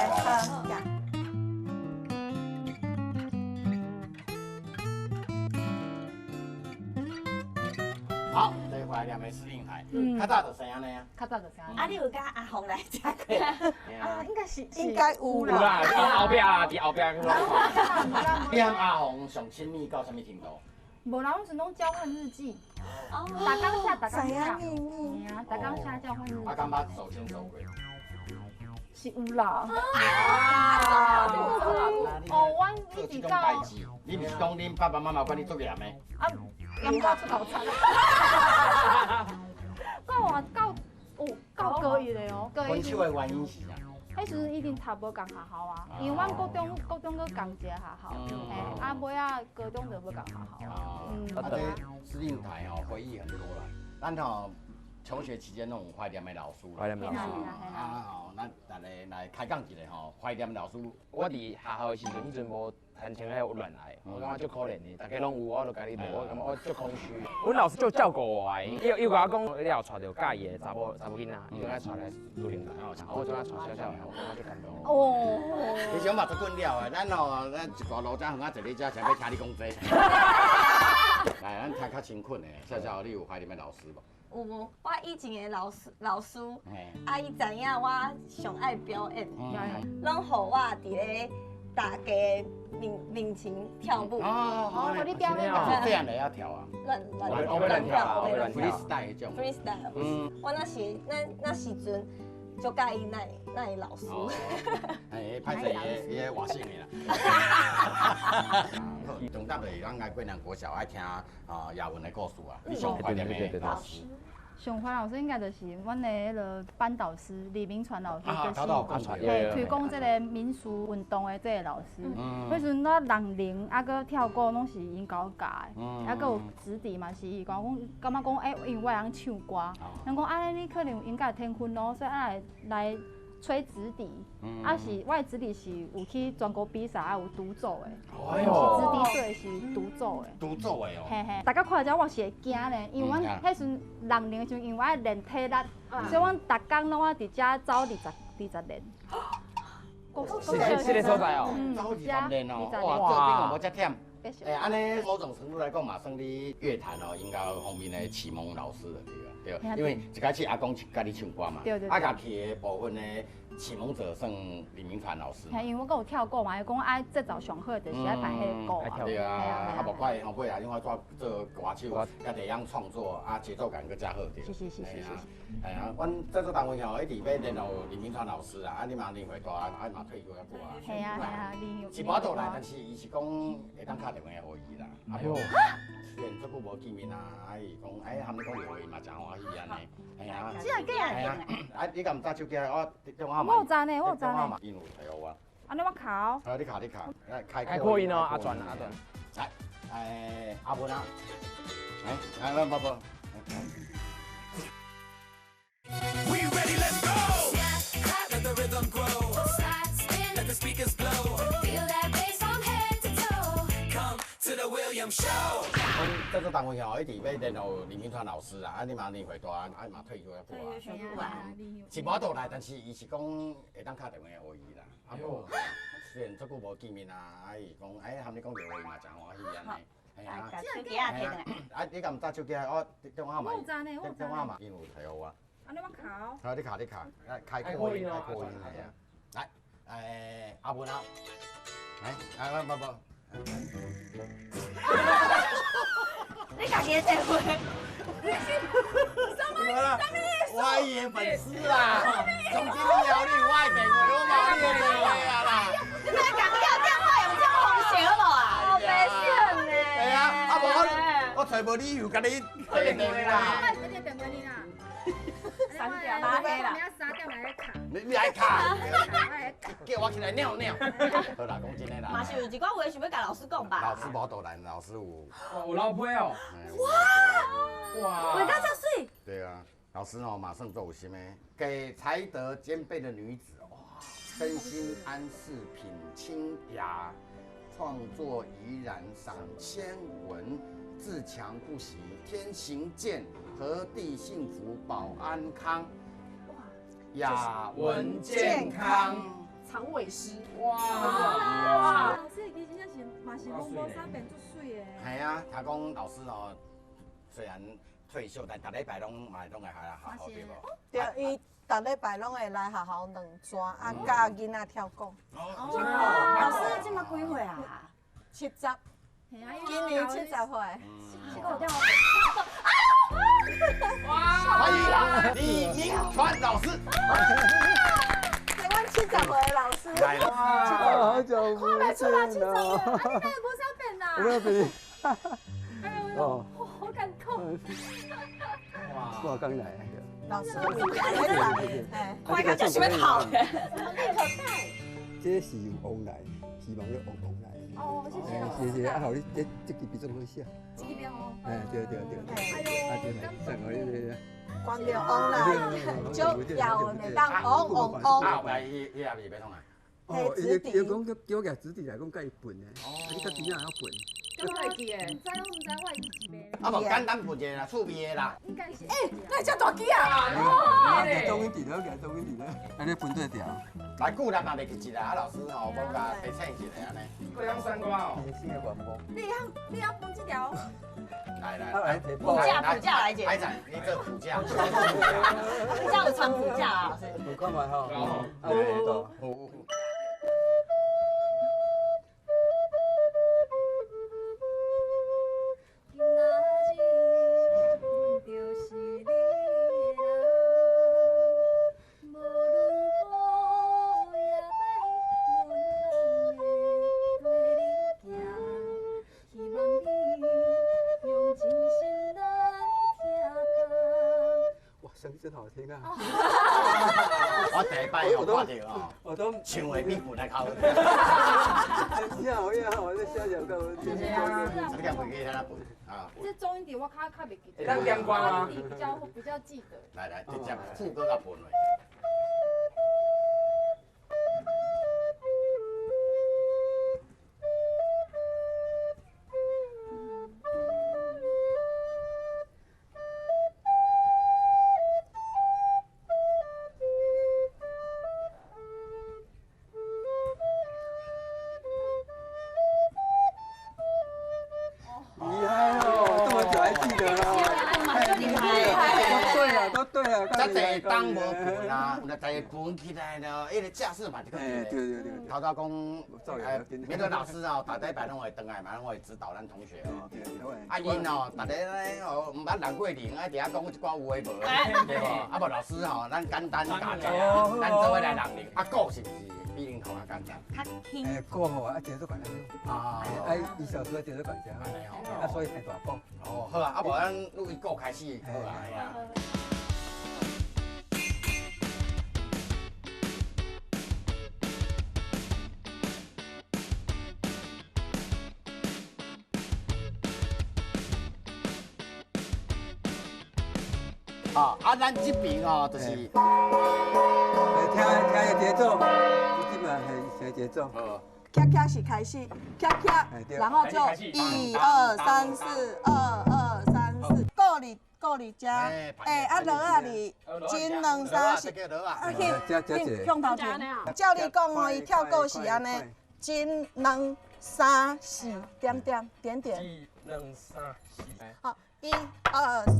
好，这怀念的司令台，较早就生按呢啊。较早就生按呢。啊，你有佮阿红来食过？啊，应该是应该有啦。有啦，伫后壁啦，伫后壁。你和阿红上亲密到啥物程度？无啦，阮阵拢交换日记。哦。逐工写，逐工写。秘密。嘿啊，逐工写交换日记。啊，敢捌手牵手过？是有啦。哦，阮一直到。你毋是讲恁爸爸妈妈管你足严的？啊。严到出头惨，到啊到有到高一的哦。分手的原因是啥？彼时阵一定读无仝学校啊，因为阮国中阁仝一个学校，嘿，啊尾仔高中就无仝学校。嗯。啊，这司令台哦，回忆很多啦。咱吼求学期间拢有怀念的老师。怀念老师。啊吼，咱大家来开讲一下吼，怀念老师。我伫学校的时阵，彼阵无谈情彼恋爱，我感觉足可怜的，大家拢有，我就家己无，我感觉我足空虚。阮老师就照顾我的，伊共我讲，你后娶著佮意的查某查某囡仔，伊就爱娶来女领来，我就爱娶小小的，我感觉足感动。哦。其实我嘛足困扰的，咱吼，咱一大路遮远啊坐你遮，想欲听你讲这。来，咱听较勤恳的，笑笑，你有怀念的老师无？有，我以前的老师，啊，伊知影我上爱表演，拢予我伫咧大家面前跳舞。哦，你表演这样会晓跳啊？乱乱乱跳，乱跳。freestyle 种。 freestyle。嗯。我那时阵就佮意那老师。哎，歹势伊伊外省的啦。重点就是咱爱过南国小爱听啊雅文的故事啊，你上怀念的老师。上怀老师应该就是阮的彼个班导师李明传老师，就是嘿推广这个民俗运动的这个老师。彼时阵我人灵啊，阁跳鼓拢是𪜶共我教的，啊，阁有直笛嘛是伊共我讲，感觉讲欸，因为我会晓唱歌，人讲按呢你可能应该有天分哦，所以啊来吹直笛，啊是我的直笛是有去全国比赛啊有独奏的，是直笛队是独奏的。独奏的哦。嘿嘿，大家看遮我是会惊咧，因为阮彼时阵六年的时阵，因为我爱练体力，所以阮逐工拢爱伫遮走20年。是这个所在哦。走20年哦，哇，做兵也无遮忝。欸，按呢某种程度来讲嘛，算你乐坛哦，音乐方面的启蒙老师了，对吧？对，因为一开始阿公教你唱歌嘛，啊，家己的部分呢，启蒙者算李明传老师。嘿，因为我阁有跳鼓嘛，伊讲爱节奏上好就是爱弹彼个鼓啊。对啊，啊，无怪后尾啊，因为做做歌手，家己会晓创作，啊，节奏感阁较好点。是是是是是。哎呀，阮制作单位吼一直欲联络李明传老师啊，啊，你嘛年岁大啊，啊嘛退休遐久啊。系啊系啊，是无法度来，但是伊是讲会当敲电话予伊啦。哎呦，虽然足久无见面啊，啊伊讲，哎，含你讲电话伊嘛诚欢喜按呢。系啊。这个假的。啊，你敢毋知手机？我电话号码。我有知呢，我有知呢。伊有提予我。按呢我敲。好，你敲你敲，来开开扩音哦，阿转阿转。来，哎，阿文啊，来，来，不不。 We ready, let's go. Let the rhythm grow. Let the speakers blow. Feel that bass from head to toe. Come to the Williams Show. 阮制作单位吼，一直欲联络李明传老师啊，啊，你嘛年岁大啊，嘛退休遐久啊。是无法度来，但是伊是讲会当敲电话予伊啦。啊，虽然足久无见面啊，啊，伊讲，哎，含你讲电话伊嘛诚欢喜按呢。系啊。手机啊，提转来。啊，你敢毋知手机？我电话号码。我有知呢，我有知。电话号码伊有提予我。按呢我敲。好，你敲你敲，来开扩音，开扩音，系啊。来，哎，阿文啊，来，来，不不。你家己的电话，你是什么？什么意思？我伊的粉丝啊，从今以后你有我的电话，我嘛有你的电话啊啦。你莫共叫电话用这种方式好无啊？我袂信呢。系啊，啊无我揣无理由共你打电话啦。我电话你啦。3点拉黑啦。3点来卡。你爱卡？叫我起来尿尿。好啦，讲真的啦。嘛是有一寡话想欲共老师讲吧。老师无度来，老师有。有老批哦。哇！哇！画甲遮媠。对啊，老师哦，马上做有心的，给才德兼备的女子，哇，身心安适，品清雅，创作怡然，赏千文，自强不息，天行健，和地幸福保安康。雅文健康，长尾狮，哇哇！老师其实真正是嘛是拢无啥变足媠的。系啊，听讲老师哦，虽然退休，但逐礼拜拢嘛拢会来学校对无？对，伊逐礼拜拢会来学校两转，啊教囡仔跳鼓。老师这马几岁啊？ 70，今年70岁。欢迎李明传老师。台湾70岁的老师。来了，好久不见了。看袂出来70岁，啊你哪会无啥变啦？无变。哎呦，好感动。哇，我刚来。老师，你快到就想欲哭。立可带。这是有往来，希望你往往来。哦，谢谢。谢谢，啊，予你这这支笔总好写。这支笔哦。哎，对对对。哎呦，啊对，送予你这个。观众往来，就要会当往往往。啊，后来伊伊也是欲创啊。哦，伊伊讲叫叫我子弟来讲，佮伊笨的，啊，你较甜仔会晓笨。敢会记的？毋知我毋知我会记一啊无简单笨一个啦，趣味的啦。应该是。欸，哪会遮大支啊？哇！中音伫咧，中音伫咧，按呢分对调。来，久咱嘛袂记一啦，啊老师吼，无共提醒一下按呢。阁晓选歌哦。新的愿望。你晓你晓分这条？来来，谱架谱架来者。来仔，你做谱架。这样有藏谱架啊，老师。有看觅吼。有。真好听啊！我第一摆有看到哦，我都唱的比本来较好听。真好呀，我这写就够好听。你敢袂记得哪本啊？这中音底我较袂记得。会当念歌吗？比较记得。来来，直接副歌共分落。当无分啊，有在分起来了，彼个架势嘛就阁对。对对对。头拄讲，明伦老师哦，逐礼拜拢会转来嘛，拢会指导咱同学哦。啊，𪜶哦，逐个咧哦，毋捌人过年，爱伫遐讲一寡有的无的，对无？啊无老师吼，咱简单教者，咱做伙来人灵。啊，鼓是毋是比恁同较简单？较轻。鼓吼，啊，节奏管啊，啊，伊小时候节奏管遮，啊，所以太大鼓。哦，好啊，啊无咱录伊鼓开始，好啊，系啊。啊，啊，咱这边哦，就是听听个节奏，这嘛系节奏。咔咔是开始，咔咔，然后就1、2、3、4，2、2、3、4，鼓伫鼓伫遮，哎，啊落啊伫，一、2、3、4，啊去向头前。照你讲哦，伊跳鼓是按呢，一、2、3、4，点点点点。1、2、3、4。好。1、2、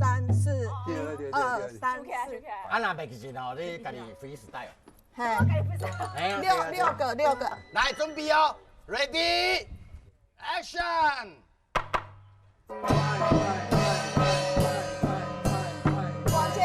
3、4，1、2、3、4。啊，若袂记得哦，你家己 freestyle。嘿。六个，六个。来，准备哦，Ready，Action。往前。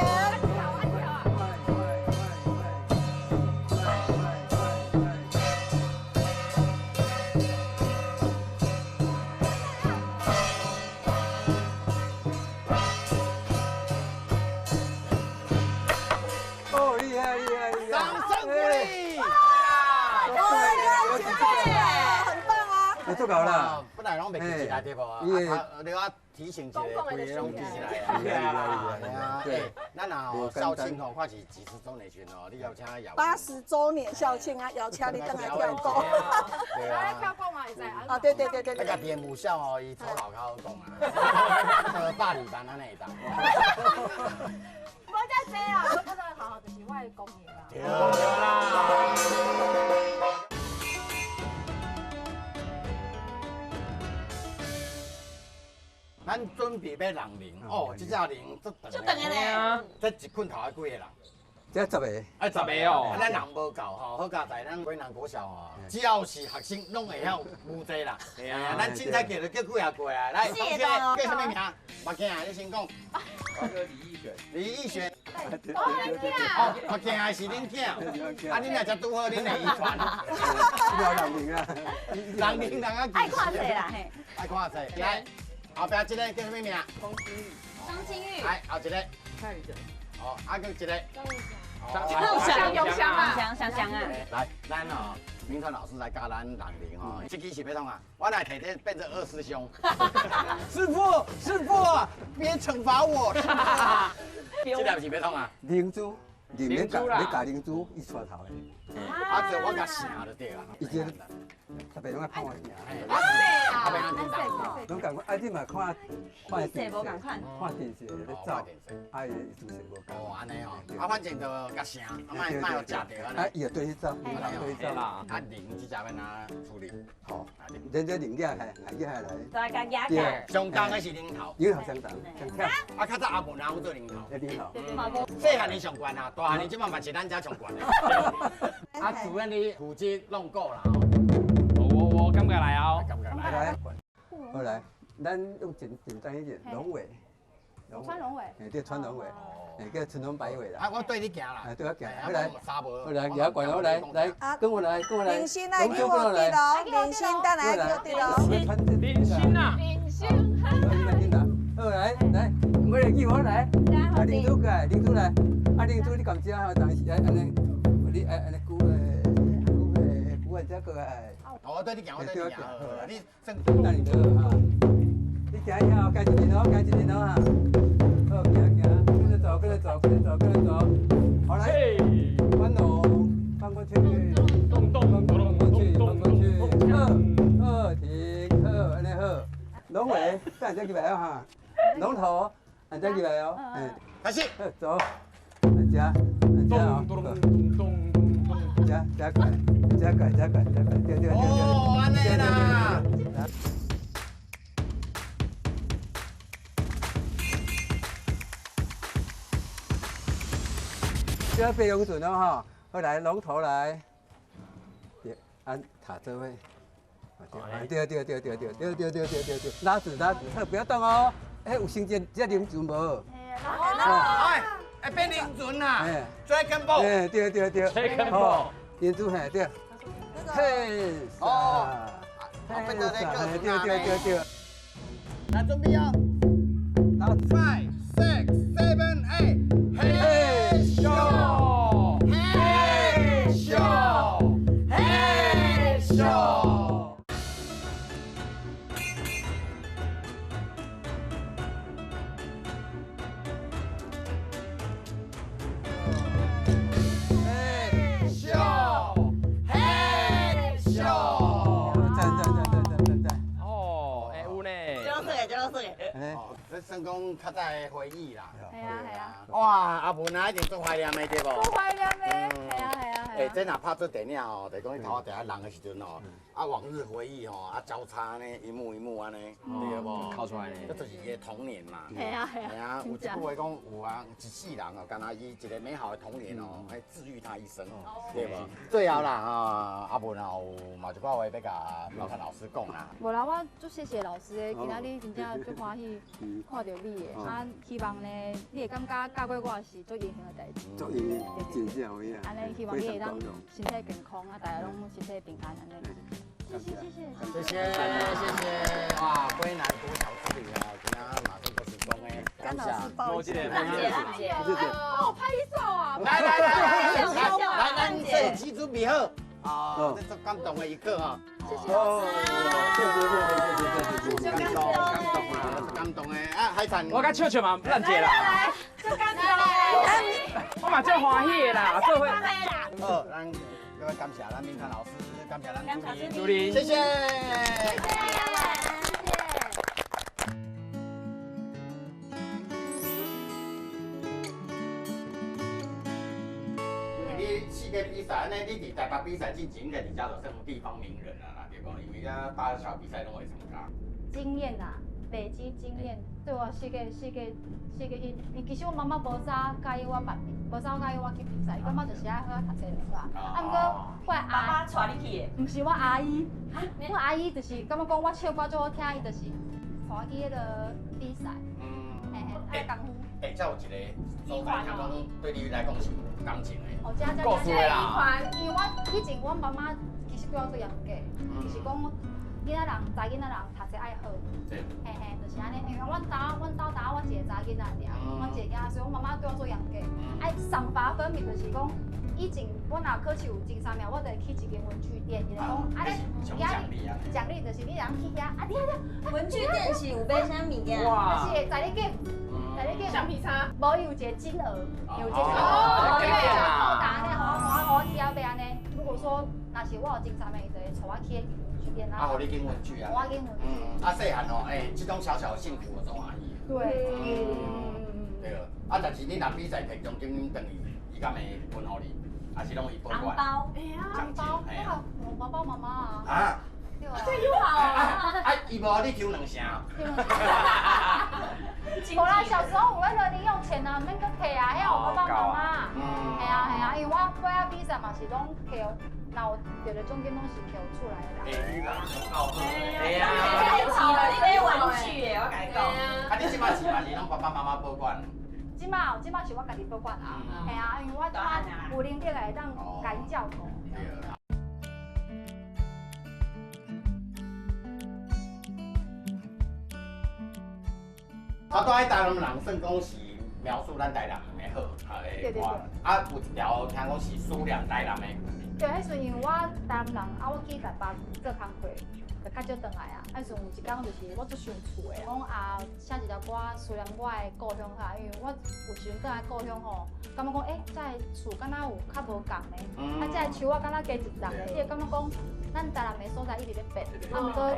做够啦，本来拢袂记起来对无？啊，你我提醒一下，规个拢记起来啊。对，咱若校庆吼，看是几十周年哦，你邀请邀。80周年校庆啊，邀请你转来跳鼓。对啊。跳鼓嘛会使。啊，对对对对对。那家己的母校哦，伊粗老较好讲啊，百二万按呢会当。无遮济啊，我觉得好好，就是我的功业啦。对啦。咱准备欲弄铃哦，这只铃足长的咧，这一捆头爱几个人？这10个。哎，10个哦。咱人无够吼，好佳哉，咱溪南国小吼，只要是学生拢会晓舞济啦。嘿啊，咱凊彩叫就叫几下过来。来，同学叫啥物名？目镜，你先讲。我叫李义璇。李义璇。哦，目镜的是恁囝，啊，恁若才拄好，恁的遗传。人灵啊，人灵人啊，爱看册啦嘿。爱看册，来。后壁这个叫什么名？张金玉。张金玉。来，后一个。蔡宇哲。哦，啊，阁一个。张玉霞。哦，香香啊，香香香啊！来，咱哦，明川老师来教咱人灵哦，这支是欲创啊？我来提这变成二师兄。师傅，师傅，别惩罚我。这粒是欲创啊？灵珠，灵珠啦，你教灵珠，伊带头的。啊，这我共成就对啊。伊这特别拢爱看我行。啊，特别拢共款，啊，你嘛看看电视无仝款，看电视咧走，啊，伊姿势无仝。哦，按呢哦，啊，反正就共成，啊，莫莫予食著按呢。啊，伊就对去走，对去走。啊，零这只欲按怎处理？好，咱这零架系系起来。来共压架。上重的是零头。零头上重，上忝。啊，较早阿文阿有做零头。零头。细汉的上悬啊，大汉的这摆嘛是咱遮上悬的。啊，主任你负责弄过啦。我感觉来哦，感觉来。好来，咱用简简单一点，龙尾。穿龙尾。哎，对，穿龙尾，哎，叫春龙摆尾啦。啊，我对你行啦。哎，对我行。好来，好来，也管我来，来，跟我来，跟我来。林心来叫我滴咯，林心等来叫滴咯。林心啊。林心。好来来，我来叫我来。啊，林珠过来，林珠来。啊，林珠你敢食哈？但是爱按呢，你爱按呢久咧，久咧，久完才过来。我对你行，我对你行。你先等你好哈。你行一下，加一点哦，加一点哦哈。好，行行，跟着走，跟着走，跟着走，跟着走。好来，翻龙，翻过去，动动翻过去，翻过去，好，好停，好，按呢好。龙尾，等下入来哦哈。龙头，按这入来哦。哎，开始，走，按这，按这哦。加加快，加快，加快，加快，对对对对。哦，按呢啦。这白龙船哦哈，好来龙头来，对，按塔这位，对对对对对对对对对对对，拉住拉住，不要动哦，哎，有先这这龙船无？哎，哎变龙船啦，追根宝，哎对对对，追根宝，龙珠嘿对，嘿，哦，变做那个，对对对对，来准备哦，five six seven eight，嘿咻。嘿咻，嘿咻。嘿咻，嘿咻。赞赞赞赞赞赞赞。哦，会有呢。这拢算的，这拢算的。哦，这算讲较早的回忆啦。系啊系啊。哇，阿文啊，一定足怀念的对无？足怀念的，系啊系啊。欸，这若拍做电影吼，就讲你头拄佇遐人的时阵吼，啊往日回忆吼，啊交叉呢，一幕一幕按呢，对无？哭出来呢。这就是伊的童年嘛。系啊系啊。系啊，有一句话讲，有啊，一世人哦，敢若伊一个美好的童年哦，会治愈他一生，对无？最后啦，啊，阿文啊，有嘛一寡话欲共老师老师讲啦。无啦，我足谢谢老师的，今仔日真正足欢喜看著你的，啊，希望呢，你会感觉教过我是足荣幸的代志。足荣幸，真正有影。按呢，希望你会当身体健康，啊，大家拢身体平安按呢。谢谢谢谢谢谢谢谢，哇，归南国小之旅哦，今仔马上都成功的，感谢。多谢谢谢，帮我拍照啊！来来来来来，咱摄影机准备好，哦，这足感动的一刻哈。谢谢老师，谢谢谢谢谢谢谢谢，感动感动啊，感动的啊，海产。我甲笑笑嘛，咱姐啦。来，足感动的。我嘛足欢喜的啦，做伙。好，咱各位感谢咱明川老师，感谢咱主任，谢谢。谢谢。因为你四个比赛，按呢，你伫台北比赛进前，应该伫遮就算有地方名人啊啦，对无？因为遐大小比赛拢会参加。经验啦，累积经验，对我四个四个四个因，其实我妈妈无早佮意我办，无早佮意我去比赛，伊感觉就是爱好好读册就煞。啊，毋过我爸爸带你去的？毋是我阿姨，我阿姨就是感觉讲我唱歌足好听，伊就是带我去彼个比赛。嗯，嘿嘿，爱功夫。欸，这有一个所在，听讲对你来讲是有感情的。哦，这这故事的啦。因为我以前阮妈妈其实对我足严格，就是讲囡仔人、查囡仔人读册爱好。嘿嘿，就是按呢。因为阮兜呾我一个查囡仔尔，我一个囡仔，所以阮妈妈对我足严格，爱赏罚分明，就是讲以前我若考试有前三名，我就会去一间文具店，伊就讲啊你奖励就是你通去遐，啊你啊文具店是有买啥物件？就是会载你去，载你去橡皮擦，无伊有一个金额，有一个金额，扣打呢，予我去遐买按呢。如果说若是我有前三名，伊就会带我去文具店啊，予你拣文具啊。我拣文具。啊，细汉哦，欸，这种小小的幸福我总欢喜。对。对。啊，但是你若比赛摕奖金转去，伊敢会分予你？还是拢伊保管？红包。哎呀，红包，我爸爸妈妈啊。啊。对啊。这友好啊！啊，伊无你抽两成。无啦，小时候有彼个零用钱啊，免阁摕啊，彼有爸爸妈妈。系啊系啊，因为我尾仔比赛嘛是拢摕，若有得到奖金拢是摕厝内的啦。欸，你人够好。系啊。钱啦，你买玩具的，我共你讲。啊，你这摆钱嘛是拢爸爸妈妈保管？这摆哦，这摆是我家己保管啊。系啊，因为我这摆有能力会当共𪜶照顾。对。啊，住喺台南人算讲是描述咱台南人的好，的歌。啊，有一条听讲是思念台南的。对，彼时阵因为我台南人，啊，我去台北做工课，就较少转来啊。彼时阵有一工就是我足想厝的，讲啊写一条歌思念我的故乡哈，因为我有时阵转来故乡吼，感觉讲欸，这个厝敢若有较无仝呢，啊，这个树仔敢若加一丛呢，你会感觉讲。咱台南的所在一直咧变，啊，毋过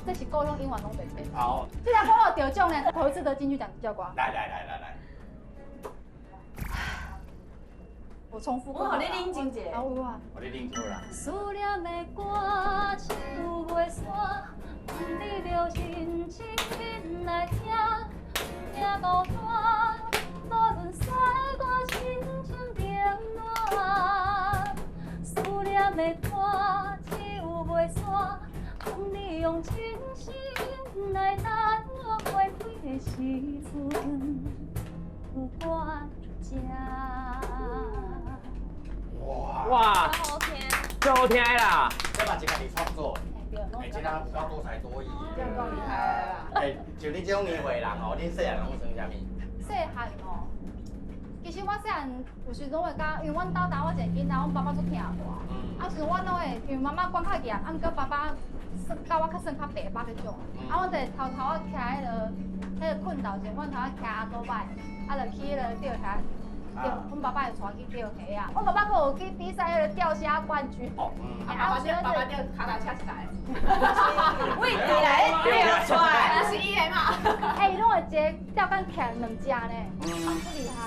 这是故乡永远拢袂变。好，这条歌我有得奖呢，头一次得金曲奖叫歌。来来来来来。我重复。我予你冷静一下。好啊。予你冷静啦。思念的歌唱袂煞，你著认真来听，听孤单，无论西外亲像冷暖，思念的歌。袂散，当你用真心来等我花开的时阵，有我这。哇哇，好听，足好听的啦！这嘛是家己创作的，欸，这人有够多才多艺的，够厉害啦！欸，像你这种年岁的人哦，恁细汉拢耍啥物？细汉哦。其实我细汉有时阵会佮，因为阮兜呾我一个囡仔，阮爸爸足疼我。啊，时阵我拢会，因为妈妈管较严，啊，毋过爸爸算佮我较算较白目彼种。啊，阮就会偷偷仔骑彼个睏头前，阮偷仔骑阿多摆，啊，就去彼个钓虾。阮爸爸会带我去钓虾啊，阮爸爸阁有去比赛彼个钓虾冠军。哦，爸爸钓，爸爸钓跤踏车一台。位置来钓出来，那是伊的嘛？欸，伊拢会一个钓竿徛两只呢，啊，足厉害，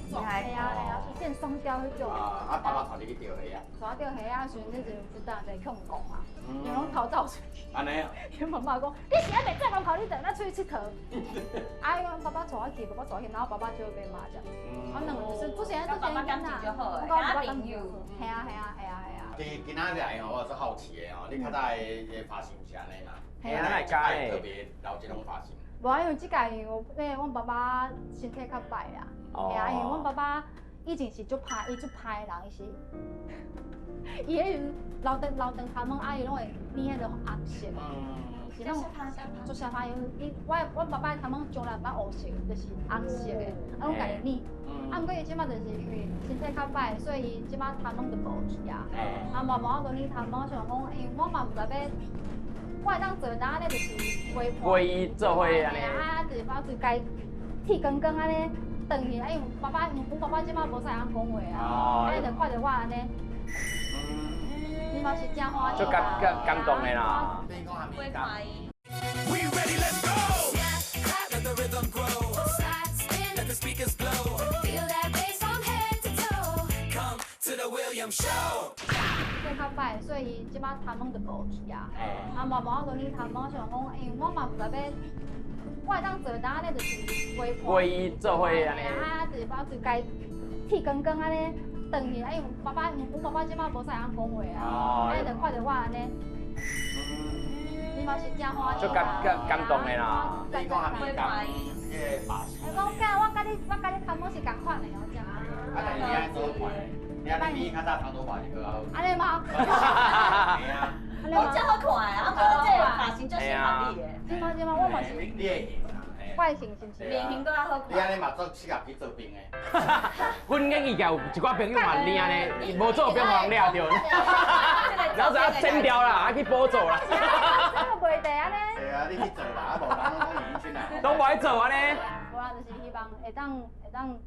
厉害，系啊系啊，一箭双雕彼种。啊，爸爸带你去钓虾啊？带我钓虾啊，时阵那阵就当在控讲啊，伊拢逃走出去。按呢？伊妈妈讲，你是还袂载门口，你就哪出去𨑨迌？啊，因为爸爸带我去，爸爸带我去，然后爸爸就被骂这样。啊，两个就是之前之前感情就好，我爸爸朋友。系啊系啊系啊系啊。今今仔日来吼，我足好奇的吼，你较早的发型是按呢嘛？系啊，哪会加特别留这种发型？无啊，因为这届因为我那阮爸爸身体较歹啦。系啊，因为阮爸爸以前是足歹，伊足歹的人，伊是，伊彼阵留长留长头毛，啊伊拢会染彼个红色。是那种足相歹，伊我阮爸爸的头毛从来毋捌乌色，就是红色的，啊拢家己染。啊，毋过伊这摆就是因为身体较歹，所以伊这摆头毛就无去啊。啊，嘛无法度染头毛，想讲，因为我嘛毋知欲，我会当做哪按呢，就是陪伴。陪伊做伙按呢。啊，就是把就共剃光光按呢，转去啊，因为爸爸，阮爸爸这摆无啥会晓讲话啊，啊，伊就看著我按呢。你嘛是真欢喜。足感感感动的啦。 We ready, let's go. Let the rhythm grow. Let the speakers blow. Feel that bass from head to toe. Come to the Williams Show. 身体较歹，所以伊这摆头毛就无去啊。啊，嘛无法度染头毛，想讲，因为我嘛毋知欲，我会当做哪按呢，就是陪伴。陪伊做伙按呢。啊，就是把就共剃光光按呢，转去啊，因为爸爸，阮爸爸这摆无啥会晓讲话啊，啊，伊就看著我按呢。你嘛是真欢喜。足感感感动的啦。你讲啥物感？这个发型。讲囝，我佮你头毛是仝款的哦，这样。啊，但是你爱做款，你爱比较早长头发就较好。按呢吗？嘿啊。我真好看啊，啊，无这个你你会型啦。外形是毋是？面型阁较好看。你按呢嘛足适合去做兵的。阮演艺界有一寡朋友嘛领按呢，无做兵予人掠著，然后就要剪掉啦，啊去补做啦。这个袂得按呢。对啊，你去做啦，啊无人拢讲年轻啦。拢无爱做按呢。无啦，就是希望会当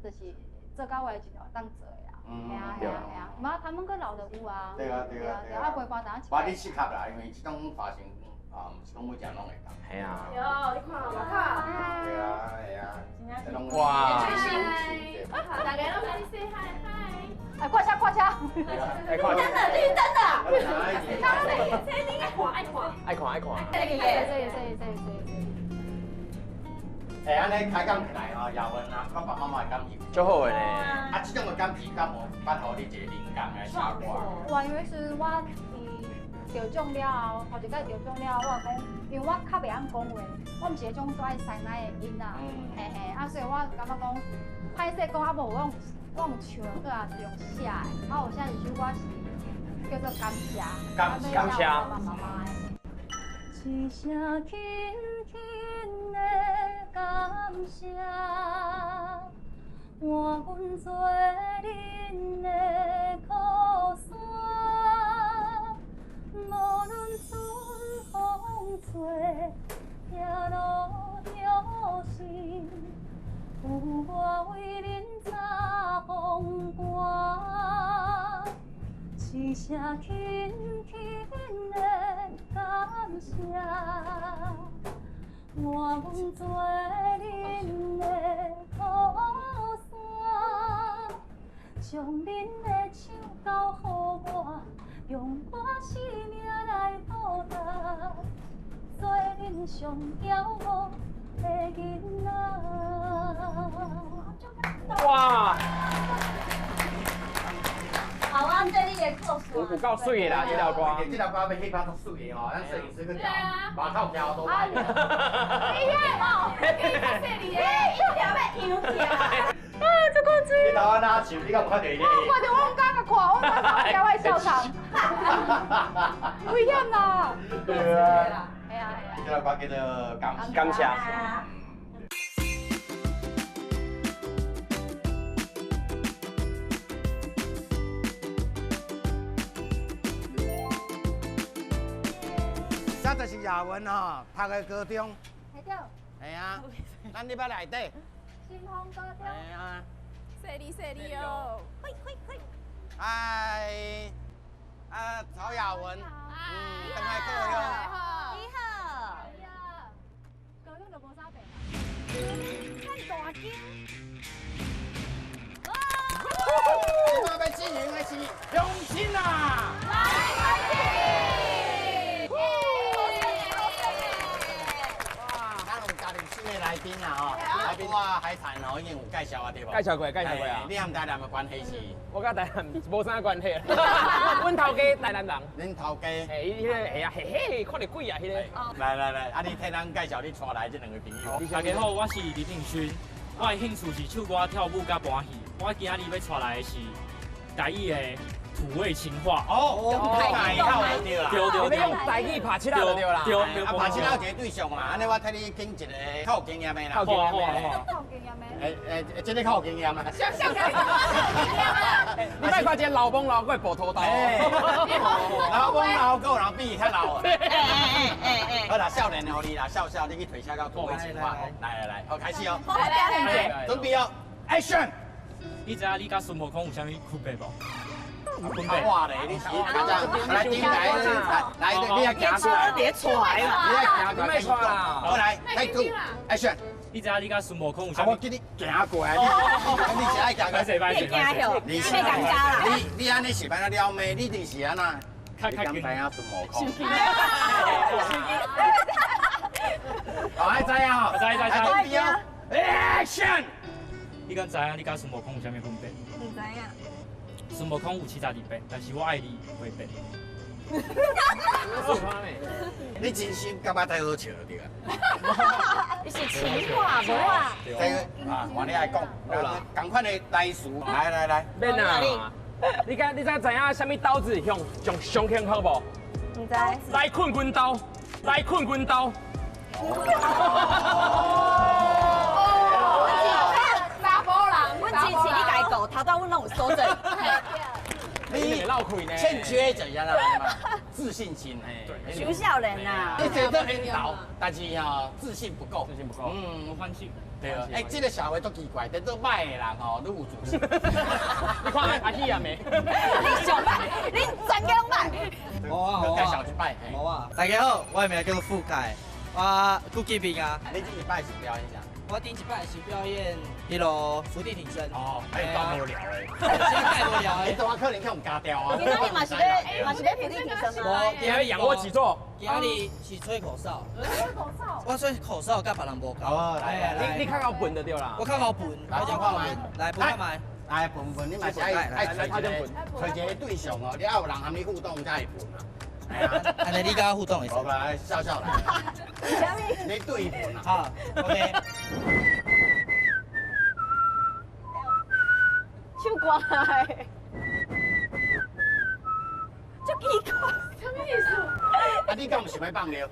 就是做到我的一条当做的啦。嗯，对啊对啊，无他们阁老的有啊。对啊对啊对啊。啊，陪伴大家。哇，你适合啦，因为这种发型啊，毋是讲每一个拢会当。系啊。哟，你看外口。对啊，系啊。哇。大家拢来 say hi hi。哎，挂车挂车。爱看。绿灯的绿灯的。这你爱看爱看。爱看爱看。这个这个这个这个。欸，按呢开讲起来吼，亚文啊，我爸妈妈会感觉足好的咧。啊，这种的感觉敢无捌予你一个灵感来写歌？哇，因为是我伫得奖了后，头一摆得奖了后，我讲，因为我较袂晓讲话，我毋是彼种最爱塞奶的囡仔，嘿嘿，啊，所以我感觉讲，歹势讲啊，无我用唱的，阁也是用写的，啊，有写一首歌是叫做感谢，感谢爸爸妈妈的。一声轻轻的感谢，换阮做恁的靠山。无论春风吹，也落雨时，有我为恁遮风寒。一声轻轻的感谢，换阮做恁的靠山，将恁的手交予我，用我生命来报答，做恁上骄傲的囡仔。哇！好啊，这里的故事。有够水的啦，这条歌。这条歌欲去拍足水的吼，咱摄影师去调，外口调都歹。厉害哦！你较细腻的，一条欲扬起来。啊，这个水。你头安怎笑？你敢有看到伊？我看到，我毋敢共看，我敢看我会笑场。危险啦！对啊。系啊系啊。这条歌叫做感感谢。这就是亚文吼，读的高中。系对。系啊，咱你捌内底。新丰高中。系啊。细腻细腻哦。嘿嘿嘿。嗨，啊，曹雅文，嗯，转来高雄。你好。哎呀，高中就无啥变。看大间。这摆欲进行的是相亲啊！来开始。来宾啦吼，来宾我海产吼已经有介绍啊对无？介绍过，介绍过啊。你和台南的关系是？我佮台南无啥关系。阮头家台南人。恁头家？嘿，伊彼个嘿啊嘿嘿，看著鬼啊彼个。来来来，啊你替咱介绍你带来这两个朋友。大家好，我是李品勋，我的兴趣是唱歌、跳舞佮搬戏。我今仔日欲带来的是台语的土味情话。哦，台语对啦，对对对，你用台语拍七仔就对啦。对对，啊，拍七仔有一个对象嘛，按呢我替你拣一个较有经验的啦。较有经验的。较有经验的。欸，这个较有经验啊。像像像，较有经验啊。你莫看这老崩老，阁会跋土豆。老崩老，阁有人比伊较老。好啦，少年的予你啦，少少你去提车到土味情话。来来来，好开始哦。来，准备哦，Action！你知影你佮孙悟空有啥物区别无？我咧，你是来顶来来，你爱行出来，别出来啦，你爱行过来，好来，来two action。你知影你佮孙悟空有啥物？我叫你行过来，你是爱行过来。你惊哟，你你尴尬啦。你按呢是按怎了咩？你就是按怎？你敢知影孙悟空？好，爱知影吼，知知知。准备哦，action。你敢知影你佮孙悟空有啥物分别？毋知影。孙悟空有72变，但是我爱你袂变。你真心感觉太好笑对啊？你是情话无啊？这个啊，换你爱讲，仝款的台词，来来来，免啊！你敢你知知影啥物刀子上上上幸福无？毋知。来困阮兜，来困阮兜。查埔人，阮支持你家讲，头拄阮拢有所在。你欠缺怎样啦？自信心哎，伤少年呐。你这都缘投，但是吼自信不够，自信不够。嗯，反省。对啊，哎，这个社会足奇怪，等做歹的人吼，愈有自信。你看阿喜啊没？你上歹，你全家拢歹。无啊，介绍一摆。无啊，大家好，我的名叫做傅凯，我古吉平啊。你这一摆是表演啥？我顶一摆是表演彼啰伏地挺身。哦，哎，够无聊的。真太无聊的。你怎么可能去予加掉啊？今仔日嘛是咧，嘛是咧伏地挺身吗？今日仰卧起坐。今日是吹口哨。吹口哨。我吹口哨，佮别人无仝。哦，来来，你较𠢕笨就对啦。我较𠢕笨，来，我较𠢕笨。来，笨看觅。来，笨笨，你嘛是爱爱揣一个，揣一个对象哦，你爱有人和你互动才会笨啊。按呢，你佮我互动会使。好来，笑笑来。你对笨啊。好，OK。唱歌的，足奇怪，什么意思？啊，你敢有想欲放尿？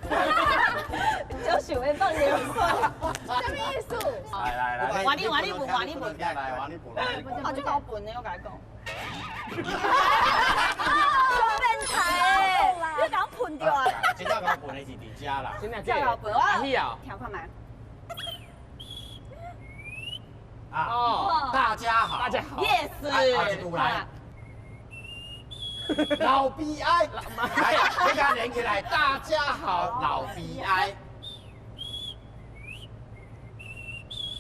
就想欲放尿。什么意思？来来来，换你换你笨，换你笨，来换你笨。我足𠢕笨的，我共你讲。足变态的，你共我喷著啊！真正𠢕笨的是伫遮啦。真正真𠢕笨，我听看觅。啊，大家好，大家好，Yes，一句来，老悲哀，来，你共连起来，大家好，老悲哀。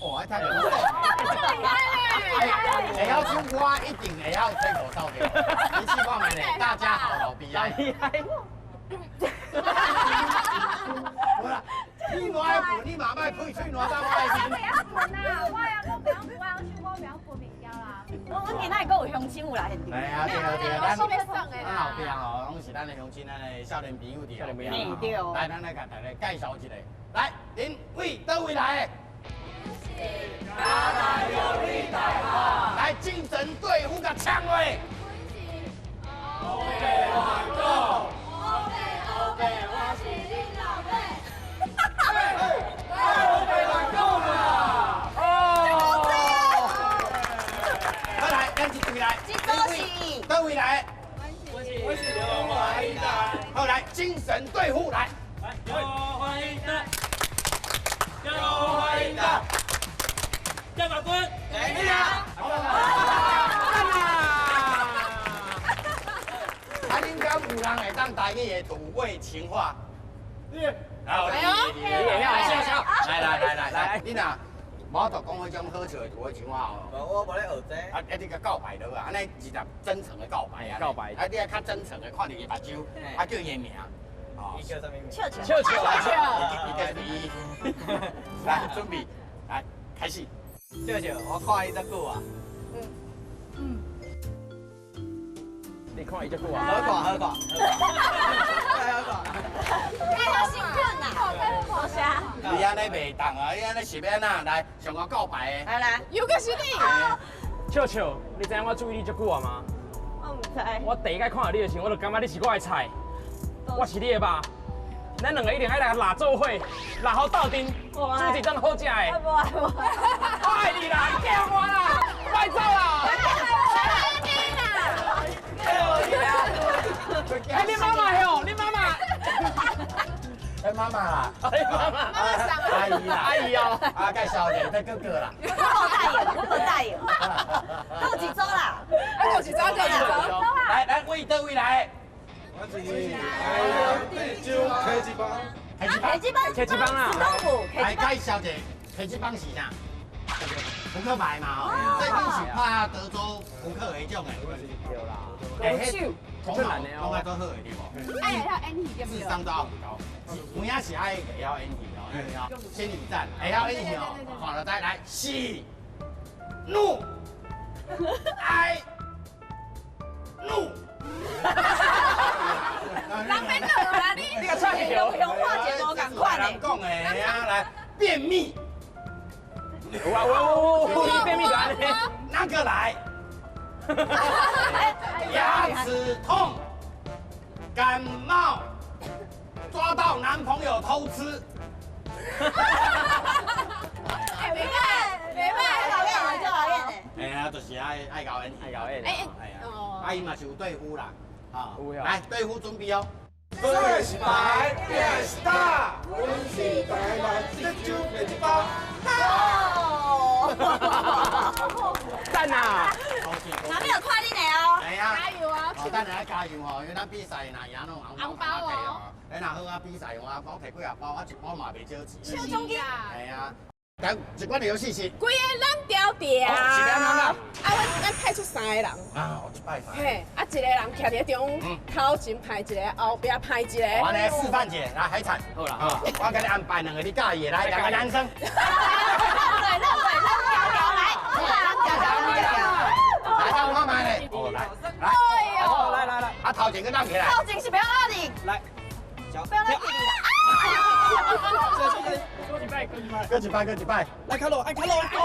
哦，太厉害了！会晓唱歌，一定会晓吹口哨的。你试看觅咧，大家好，老悲哀。无啦，你无爱笨，你嘛莫开喙烂到我的面。我笨啊，我也阁袂晓，我晓唱歌，袂晓分物件啦。我阮今仔阁有乡亲有来现场。系啊，对啊对啊，咱咱后壁吼，拢是咱的乡亲，咱的少年朋友伫后壁。对。来，咱来共大家介绍一下。来，恁位佗位来的？来，精神对付共呛落。好来，咱这队来。这组是。佗位来？我是刘怀达。好来，精神对付来。来，刘怀达，刘怀达，廖法官，等一下。啊，恁敢有人会当台语的土味情话？好，你会晓，来来来来来，你若无法度讲彼种好笑的土味情话哦。无，我无咧学这。啊，你共告白落啊，按呢直接真诚的告白啊。告白。啊，你爱较真诚的，看著伊目睭，啊叫伊的名。伊叫啥物名？笑笑。笑笑。笑。伊叫啥物？来，准备，来，开始。笑笑，我看伊遮久啊。你看伊遮久啊？好看，好看。好看。太好兴奋啦！多谢。你按呢袂当啊！你按呢是欲按怎来上我告白的？来来，又阁是你。笑笑，你知影我注意你遮久啊吗？我毋知。我第一摆看到你的时候，我就感觉你是我的菜，我是你的肉。咱两个一定爱来拉做伙，拉好斗阵，煮一顿好食的。无爱无爱。我爱你啦，你嫁我啦，莫走啦！哎，你妈妈哟，你妈妈。哎，妈妈啦，哎，妈妈，阿姨啦，阿姨哦，啊，介绍一下，这哥哥啦。我无答应，我无答应。倒一组啦，啊，倒一组，倒一组。来来，位佗位来？我是台州客一帮，客一帮，客一帮啊。来介绍一下，客一帮是啥？扑克牌嘛吼，这你是拍德州扑克彼种的。对啦。哎，头脑拢爱做好的对无？爱会晓演戏对不？智商都要高，有影是爱会晓演戏哦，心理战会晓演戏哦。看了再来，喜、怒、哀、怒。人免怒啦，你你个菜用用化解无仝款的。人讲的啊，来便秘。哇哇哇！便秘就按呢？哪个来？牙齿痛，感冒，抓到男朋友偷吃。哎，袂歹，袂歹，老练的，做老练的。哎呀，就是爱爱搞演，爱搞演。哎哦，啊，伊嘛是有对付啦，啊，来对付准备哦。水是白，饼是大，阮是台湾德州第一包。好，赞啊！哪边有看恁的哦？哎呀，加油啊！哦，等下加油吼，因为咱比赛若赢拢红包哦。哎，若好啊，比赛我我摕几啊包，啊一包嘛袂少钱。手奖金。系啊。来，一款的游戏是。规个咱调调。是安怎啦？啊，阮派出三个人。啊，一摆三。嘿，啊，一个人徛伫中央，头前派一个，后壁派一个。我来示范者，来海产。好啦，我给你安排两个你佮意的，来两个男生。对，对，对，调调来，调调调调。来，到我买嘞。哦，来，来。哎呦，来来来，啊，头前去揽起来。头前是不要压力。来，不要压力啦。过一摆，过一摆，过一摆，过一摆。来卡罗，爱卡罗。过一摆，过，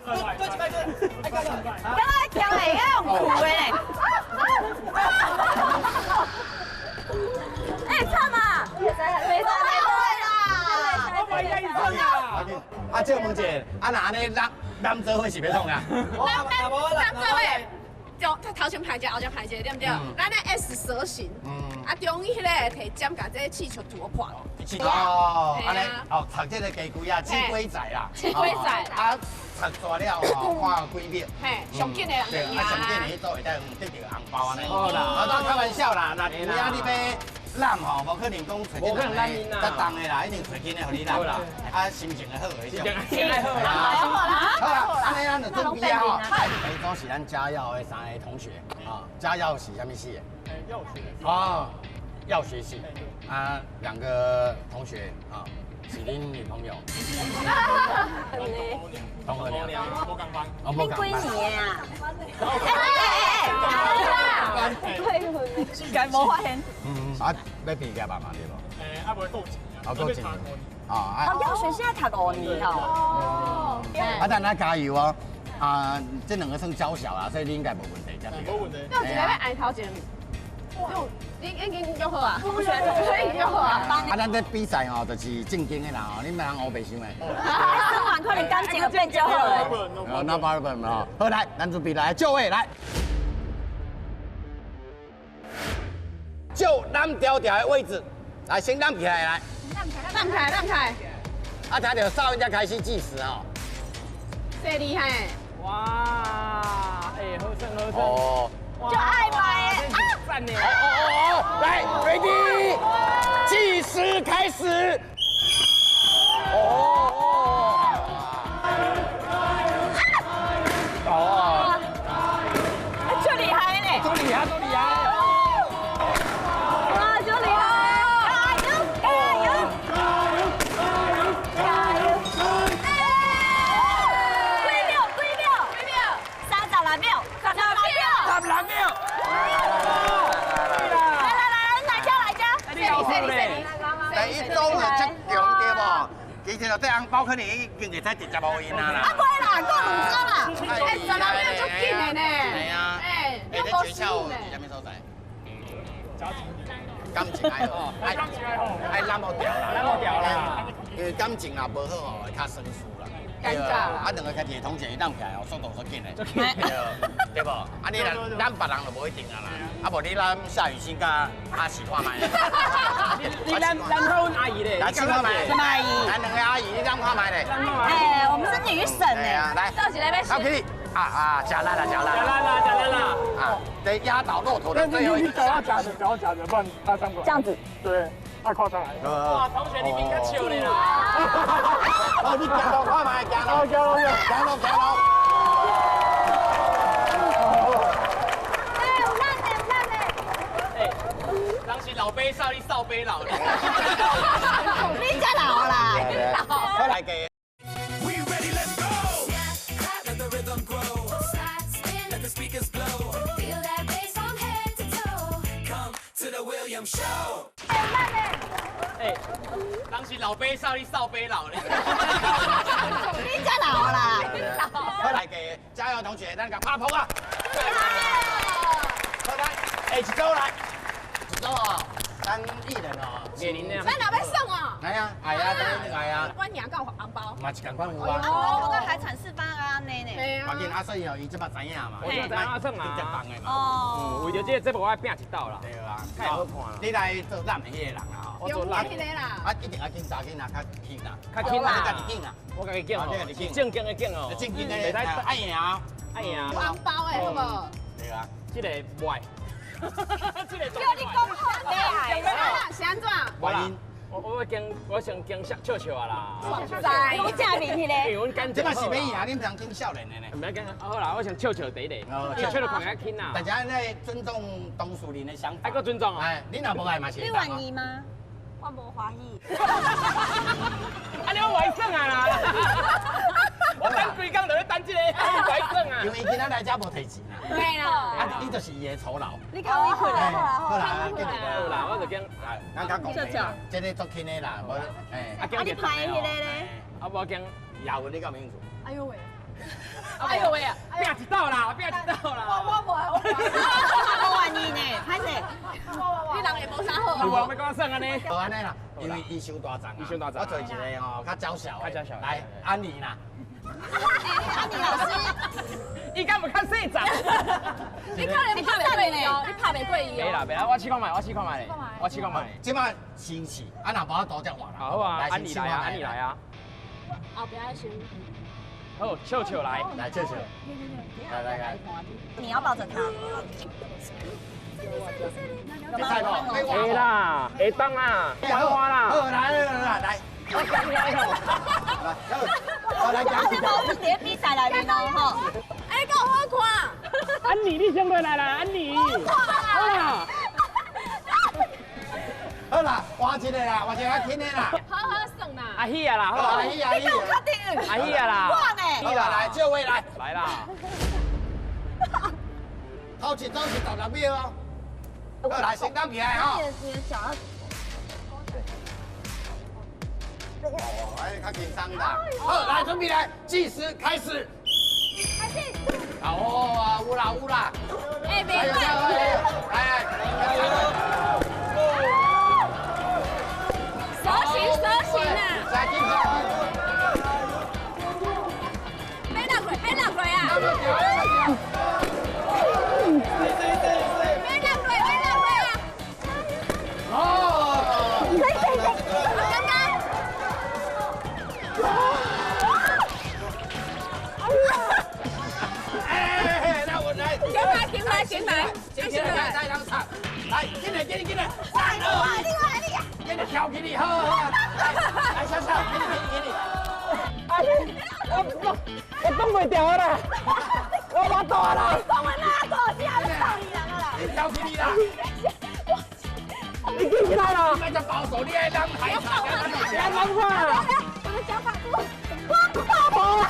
爱卡罗。刚刚跳的用哭的嘞。哎，惨啊！没错，没错啦。我怀疑伊惨啊。啊，借问一下，啊，若按呢揽揽做伙是欲创啊？揽做伙。中头前排一个，后前排一个，对不对？咱咧 S 蛇形，啊，中间彼个提针，共这个气球涂破。哦，按呢，哦，插这个鸡龟啊，鸡龟仔啦。鸡龟仔。啊，插煞了吼，看几秒。嘿，上紧的人对，啊，上紧的彼组会当得著红包按呢。好啦，啊，都开玩笑啦，若有影你欲揽吼，无可能讲揣这人较重的啦，一定揣轻的予你揽啦。啊，心情会好的种。心情好啦。好啦，按呢咱就准备啊吼。第一组是咱嘉耀的三个同学啊，嘉耀是啥物系的？药学。哦，药学系。啊，两个同学啊，是恁女朋友。同学娘。无仝班。哦，无仝班。几年啊？哎哎哎！应该无发现。嗯，啊，欲毕业吧嘛，对无？欸，啊，无过一年。啊，过一年。啊，哦，药学现在读5年哦。啊，但咱加油哦！啊，这两个算娇小啦，所以你应该无问题，才对。无问题。你有一个欲爱头前，你已经约好啊？已经约好啊。啊，咱这比赛吼，就是正经的啦吼，你莫通乌白想的。算完可能感情就变较好了。哦，那不吼，好来，咱准备来就位来，就揽条条的位置，来先揽起来来。揽开，揽开。啊，听到哨音才开始计时哦。这厉害！哇，哎，好胜好胜。哦。就爱买的啊！赞呢！哦哦哦！来，ready，计时开始。哦哦。哦。这厉害呢！这厉害，这厉害！哇，这厉害！加油，加油，加油，加油！几秒？几秒？几秒？36秒，36秒。16秒。来来来，来加来加。第一组就这强对无？其实就这红包可能已经会使直接无用啊啦。啊，袂啦，过2组啦。哎，16秒足紧的呢。系啊。哎，欸，你诀窍伫啥物所在？感情爱好，感情爱好，爱揽好调啦，揽好调啦。因为感情若无好哦，会较生疏啦。尴尬啦。啊，两个家己的同齐揽起来哦，速度足紧的，对无？啊，你若揽别人就无一定啊啦。啊，无你揽夏雨欣佮阿喜看觅。你揽揽看阮阿姨咧？来，试看觅。什么阿姨？来两个阿姨，你揽看觅咧。哎，我们是女神哎。来，到一个欲好，起。啊啊，食力啦，食力啦，食力啦，食力啦！啊，得压倒骆驼的最后一你脚要夹着，脚要夹着，不然他上不来。这样子。对，太夸张了。哇，同学你比较笑咧啦！哦，你行路看觅，行路，行路，行路，行路。哎，有力的，有力的。哎，人是老爸少，你少爸老咧。你才老啦。好来给。 哎，人是老爸少，你少爸老咧。你才老啦。好来给，加油，同学，咱共拍捧啊！好来，哎，一组来，一组哦，咱艺人哦，艺人咱若欲算哦。来啊，哎呀，来啊。我赢够红包。嘛是仝款有啊。我头海产四方啊，呢呢。无要紧，啊，所以哦，伊这摆知影嘛。我这知影算啊。直接放的嘛。哦。为著这个节目，我爱拼一斗啦。对啊。太好看啦。你来做咱的迄个人啊。我做咱的啦。啊，一定爱紧查囡仔较轻啦。较轻啦。你家己紧啊。我家己紧哦。正经的紧哦。正经的。爱赢啊。爱赢。红包的好无？对啊。这个无爱。这个叫你讲好，你爱。是按怎？原因，我惊，我先惊笑笑笑啊啦。在，讲正面迄个。因为阮感这嘛是欲赢，你毋通惊少年的呢。毋免惊，好啦，我先笑笑第一个，笑笑就看起来轻啦。大家咧尊重当事人的想法。爱阁尊重哦。哎，你若无爱嘛是。你愿意吗？我无欢喜。啊，你我坏算啊啦！我等规工就咧等这个，坏算啊。因为今仔来遮无提钱啦。对啦。啊，你就是伊的酬劳。你较委屈啦。好啦，紧来好啦，我就讲，咱较公平啦，这个足轻的啦，无哎。啊，你排迄个咧？啊，无惊亚文，你敢有兴趣？哎呦喂！哎呦喂啊！拼一斗啦，拼一斗啦！我无，我无愿意呢，歹势。你人会无啥好。有啊，欲讲算按呢？无按呢啦，因为伊伤大阵啊。伊伤大阵。我做一个吼，较娇小较娇小。来，安妮啦。安妮老师，伊敢有较细阵？你可能拍袂过伊哦，你拍袂过伊哦。袂啦袂啦，我试看觅，我试看觅，我试看觅。这摆先试，啊若无法度才换啦。好啊，安妮来啊，安妮来啊。后壁先。好，笑笑来，来笑笑，来来来，你要抱着他。会啦，会当啦，换我啦。好，来来来来。我讲来，我来讲。我是伫咧比赛内面哦，吼。哎，够好看。安妮，你先过来啦，安妮。好啦。好啦，换一个啦，换一个较轻的啦。好好算啦。阿喜啊啦，好阿喜阿喜。你够确定？阿喜啊啦。我呢？好啦，来，这位来。来啦。头一组是16秒哦。好，来，先担起来哈。你的脚要。哦，哎，较轻松啦。好，来，准备来，计时开始。开始。好啊，有啦有啦。哎，别来来来。蛇形蛇形啊！来，进来。别落落，别落落啊！别落落，别落落啊！哦。可以可以可以。刚刚。哎，那我来。停来停来停来，停来来来来，进来进来进来，3、2、1。给你跳起你，好好好，来，笑笑，给你给你给你。哎，我挡袂牢啦，我无大啦。讲完啦，大声，你操你人啊啦！你跳起你啦！你起来啦！你莫遮保守，你爱当海产，来忙看。我的脚法我我无啊！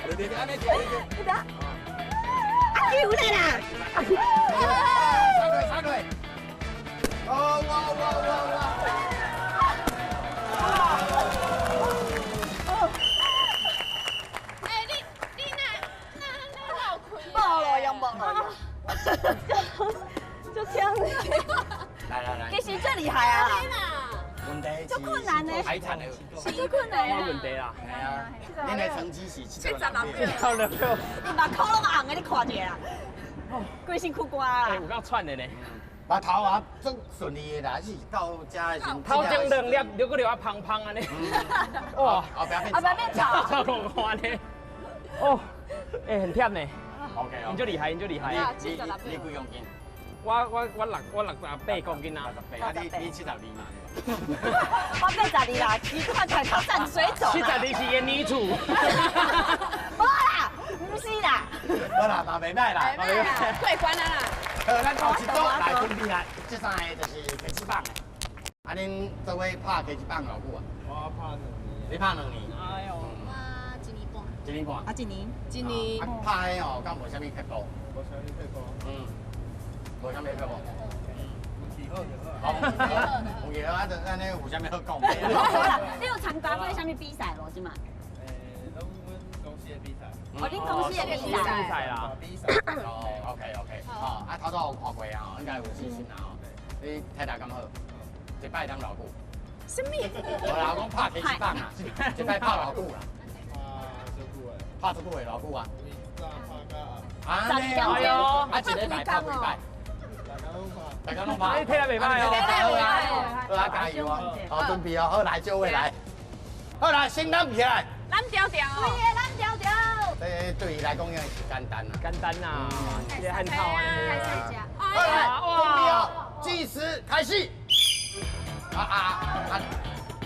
对对对，按呢对对对。阿球来啦！三对三对。哦哇哇哇哇！哎，你那闹开？无路用，无路用。就这样子。来来来。其实最厉害啊！问题足困难的，海产的，足困难啊！问题啦。系啊，恁的成绩是76秒。你目眶拢红的，你看者啦。规身躯汗啦。哎，有够喘的呢。把头啊，足顺利的啦，是到遮的时。头前两粒，又阁留啊芳芳按呢。哇，后壁变后壁变臭。臭够看呢。哦，哎，很忝呢。 OK，你足厉害，你足厉害。你几公斤？我68公斤啊。啊，你72嘛？我82啦，你看起来较散水肿。72是盐泥土。无啦，不是啦。好啦，嘛袂歹啦，袂歹啦，过关啊啦。好，咱后一组来准备来，这三个就是揢一棒的。啊，恁做伙拍揢一棒偌久啊？我拍两年。你拍两年？哎呦，我一年半。一年半。啊，一年。一年。啊，拍的哦，敢无啥物撇步？无啥物撇步。嗯，无啥物撇步。运气好就好。好，运气好啊，就按呢有啥物好讲的？好啦，你有参加过啥物比赛无？这马？拢阮公司的比赛。哦，恁公司的比赛。啦。比赛。哦，OK OK，好，啊，头拄有看过啊，应该有信心啦吼。你体力敢好？一摆当偌久？什么？无啦，我讲拍起一棒啊，一摆拍偌久啦？拍足久的，偌久啊？十点钟。啊，一礼拜拍几摆？大家拢拍。你体力袂歹哦。好啊，加油哦！好，准备哦，好来，就位来。好来，先揽起来。揽条条。对的，揽条条。这对伊来讲应该是简单啦。简单啦，这个汉套啊。好来，准备哦，计时开始。啊啊啊！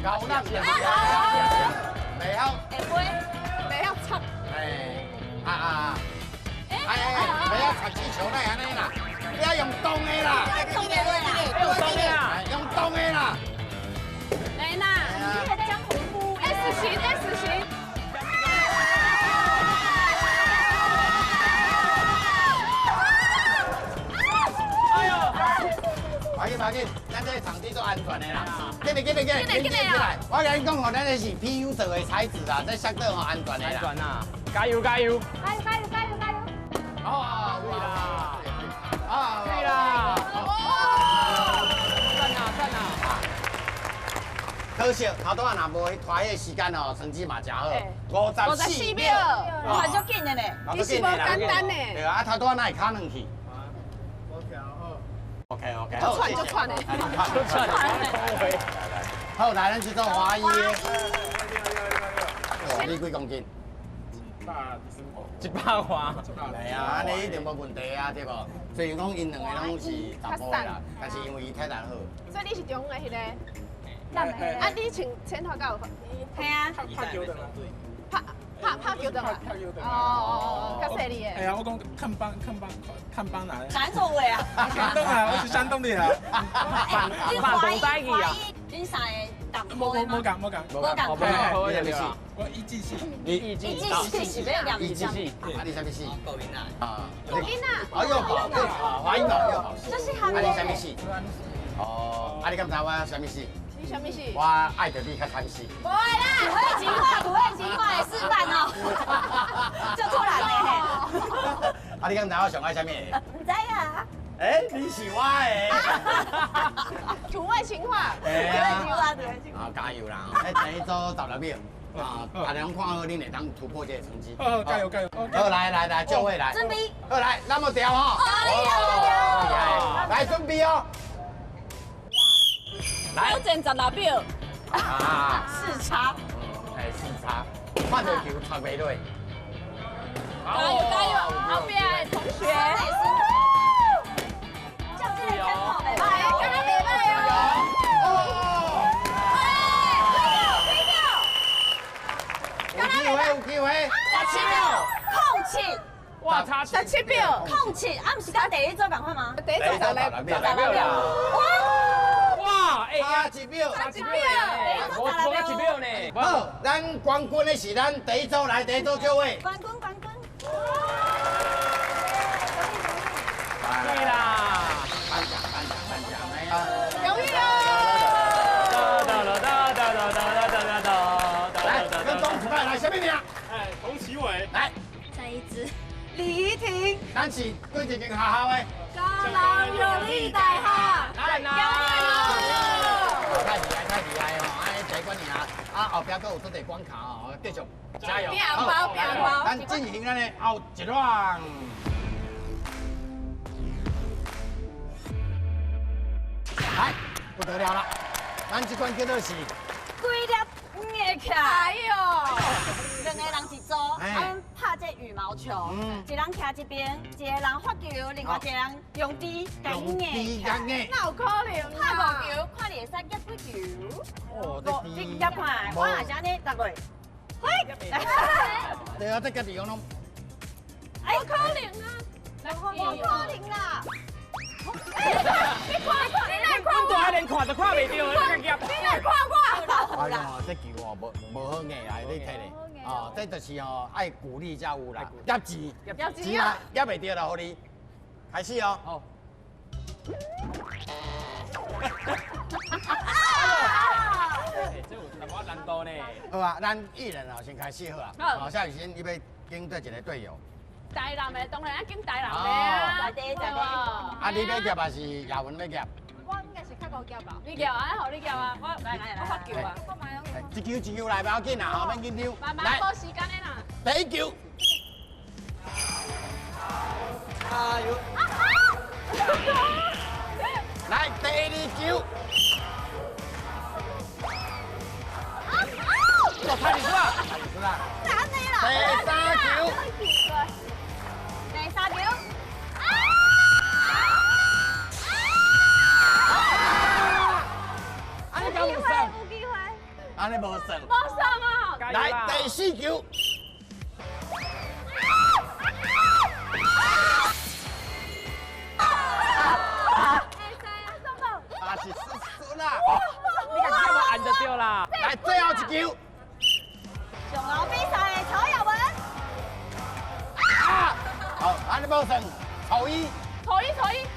高揽袂晓。会飞，袂晓插。哎，啊啊！哎哎，袂晓插气球那按呢啦，你要用动的啦。用动的啦，用动的啦，用动的啦。来啦，你个江湖 S 型 S 型。哎呦！别紧别紧，咱这个场地都安全的啦。紧来紧来紧来，紧来！我共你讲吼，咱这是 PU 做的材质啦，这相对吼安全的啦。安全啦！加油加油！加油加油加油加油！啊，对啦！啊，对啦！哇！赞啊赞啊！可惜头拄仔若无去拖迄个时间哦，成绩嘛真好，54秒，嘛足紧的呢，其实无简单呢。对啊，头拄仔哪会卡软去？OK OK，足喘足喘的，足喘的。好，来，咱去做华裔的。你几公斤？100外。系啊，按呢一定无问题啊，对无？虽然讲𪜶两个拢是查埔的啦，但是因为伊体力好。所以你是中的彼个？啊，你穿前头敢有？系啊。拍球的。拍球的。哦哦哦，较细腻的。哎呀，我讲看帮看帮看帮哪？山东的啊。山东啊，我是山东的啊。你华裔华裔，恁三个同无无共无共无共。你啥物系？我一技系。你一技系是欲念一技系。啊，你啥物系？国民啊。啊。国民啊。啊，又好，华裔嘛又好。这是韩国。啊，你啥物系？哦，啊，你敢知我啥物系？你啥物系？我爱著你较惨死。无啦，土味情话，土味情话的示范哦，就突然的嘿。啊，你敢知我上爱啥物？毋知啊。哎，你是我的。土味情话。土味情话，土味情话。啊，加油啦！哎，第一组16秒，啊，大家拢看好，恁会当突破这个成绩。好，加油加油！好，来来来，就位来。准备。好来，那么调哈。哎呀，来准备哦。来，挑战16秒。啊，视差。哎，视差，看到球插袂落。加油加油，后壁的同学。照这个tempo袂歹哦，敢若袂歹哦。哦。有机会，有机会。17秒，07。哇，差17秒，07，啊，毋是佮第一组仝款吗？第一组16秒，16秒。哇！哇，哎，差1秒，差1秒，我1秒呢。好，咱冠军的是咱第一组来，第一组就位。冠军，冠军。对啦，颁奖，颁奖，颁奖，哎呀，荣誉哦！哒哒哒哒哒哒哒哒哒。来，跟恭喜来，啥物名？哎，洪启伟。来，蔡一姿。李怡婷。咱是佗一间学校的？高雄友立大学。来，太厉害，太厉害哦！安呢第一关尔，啊后壁阁有足济关卡哦，继续加油！拼红包，拼红包！咱进行咱的后一 round。来，不得了了，咱这关叫做是规粒硬起来。哎呦，两个人一组，啊，阮拍这羽毛球，一人徛一边，一个人发球，另外一个人用猪共硬。哪有可能？拍5球，看你会使夹几球。哦，你夹看，我若是按呢，逐落。嘿。对啊，这家己讲拢。无可能啊！无可能啦！你看，你来看我，阮大连看都看袂著，你夹。你来看我。哎呦，这球哦，无好硬啊，你睇咧。哦，这就是哦，爱鼓励才有啦。夹钱，夹钱啊，夹袂著啦，予你。开始哦。好。这有淡薄难度呢。好啊，咱艺人哦，先开始好啊。好，夏雨欣，你欲拣对一个队友。台南的当然爱拣台南的啊。在地在地。啊，你欲夹还是亚文欲夹？我我夹吧。你夹啊，好，你夹啊，我来来来，我发球啊。一球一球来，不要紧啦，吼，免紧张。慢慢，无时间的啦。第一球。加油！来，第二球。我差点输啦，差点输啦。第三球。第三球。啊！你敢有算？有机会。按呢无算。无算啊！来，第四球。啊是输啦！你共夹我按就对啦。来，最后一球。上后比赛的曹雅雯。啊！好，按呢无算，曹一。曹一，曹一。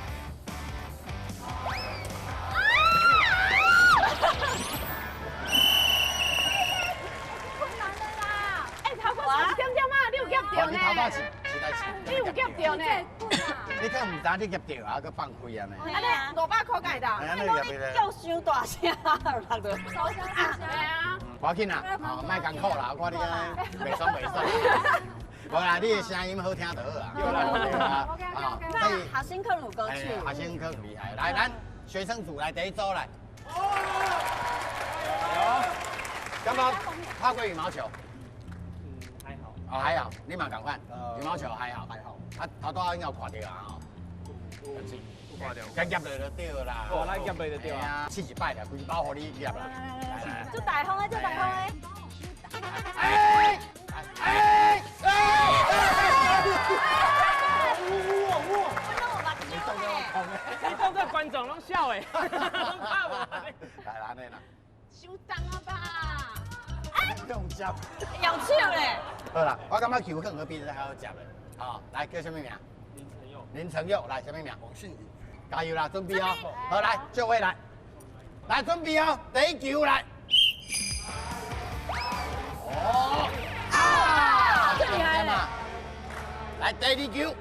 困难的啦！哎，头壳差一点点啊，你有夹到呢？你有夹到呢？你敢毋知你夹到啊？阁放开啊呢？按呢500箍该当。哎，你叫伤大声，落落。收声收声。啊。无要紧啦，哦，莫艰苦啦，我看你袂爽袂爽。无啦，你的声音好听就好啊。对啦，啊，那学生课有歌曲。学生课厉害，来，咱学生组来第一组来。有。感觉拍过羽毛球？嗯，还好。哦，还好，你嘛仝款，羽毛球还好，还好。啊，头拄仔应该有看著啊，吼。有看著。甲夹落就对啦。哦，咱夹落就对啊。试一摆啦，规包予你夹啦。做大风的，做大风的。哎哎哎！你当这观众拢笑的，拢拍无。来啦，来啦。伤重啊吧？用接。用手咧。好啦，我感觉球可能比这较好接的。好，来叫什么名？林承佑。林承佑，来什么名？王信宇。加油啦，准备哦。好，来，就位来，来准备哦，第一球来。哦，啊，这厉害了。来第二球。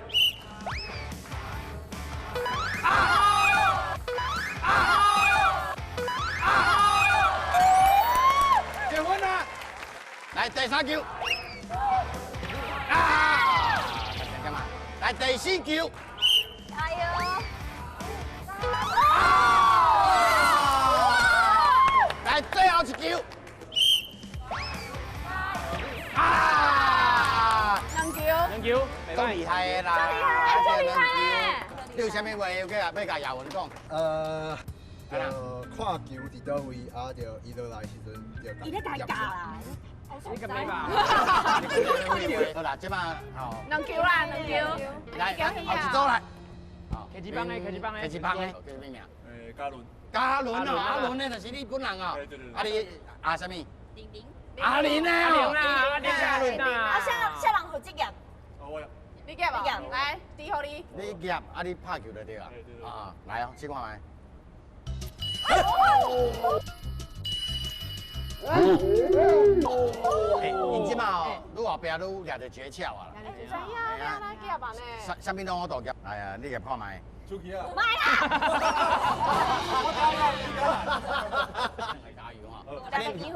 啊啊啊！结婚啦！来第三球。啊！干嘛？来第四球。加油！啊！来最后一球。啊！两球，两球，够厉害的啦！厉害，足厉害的。你有啥物话要欲共雅文讲？就看球伫佗位，啊，就伊落来时阵就伊咧共教啦。你个没吧？好啦，这马吼。两球啦，两球。来，后一组来。客气帮的，客气帮的，客气帮的，叫啥物名？嘉伦。嘉伦哦，阿伦的就是你本人哦。啊你啊啥物？玲玲。阿玲的哦。阿玲阿玲啊。啊，啥人负责夹？我。你夹啊？来，递予你。你夹，啊你拍球就对啊。啊，来哦，试看觅。哎，𪜶这马哦，愈后壁愈掠著诀窍啊啦。知影，你按怎夹啊呢？啥啥物拢好大夹，来啊，你夹看觅。出去啊！卖啦！来加油哈！啊，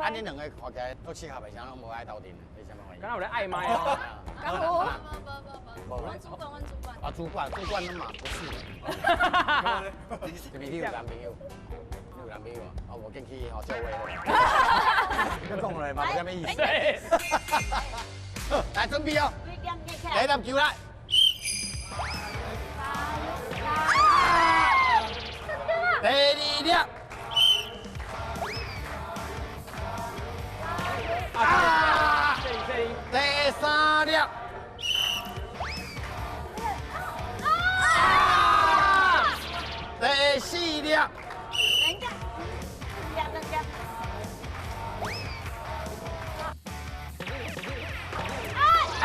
恁两个看起来都适合的，啥拢无爱斗阵，你啥物原因？敢若有咧爱麦哦。敢有？无。阮主管，阮主管。啊，主管，主管拢嘛不是。是你有男朋友？你有男朋友啊？啊，无进去吼，借话。你讲落来嘛，无啥物意思。好，来准备哦。第一粒球来。第二粒。啊！第三粒。啊！第四粒。两粒，两粒。啊！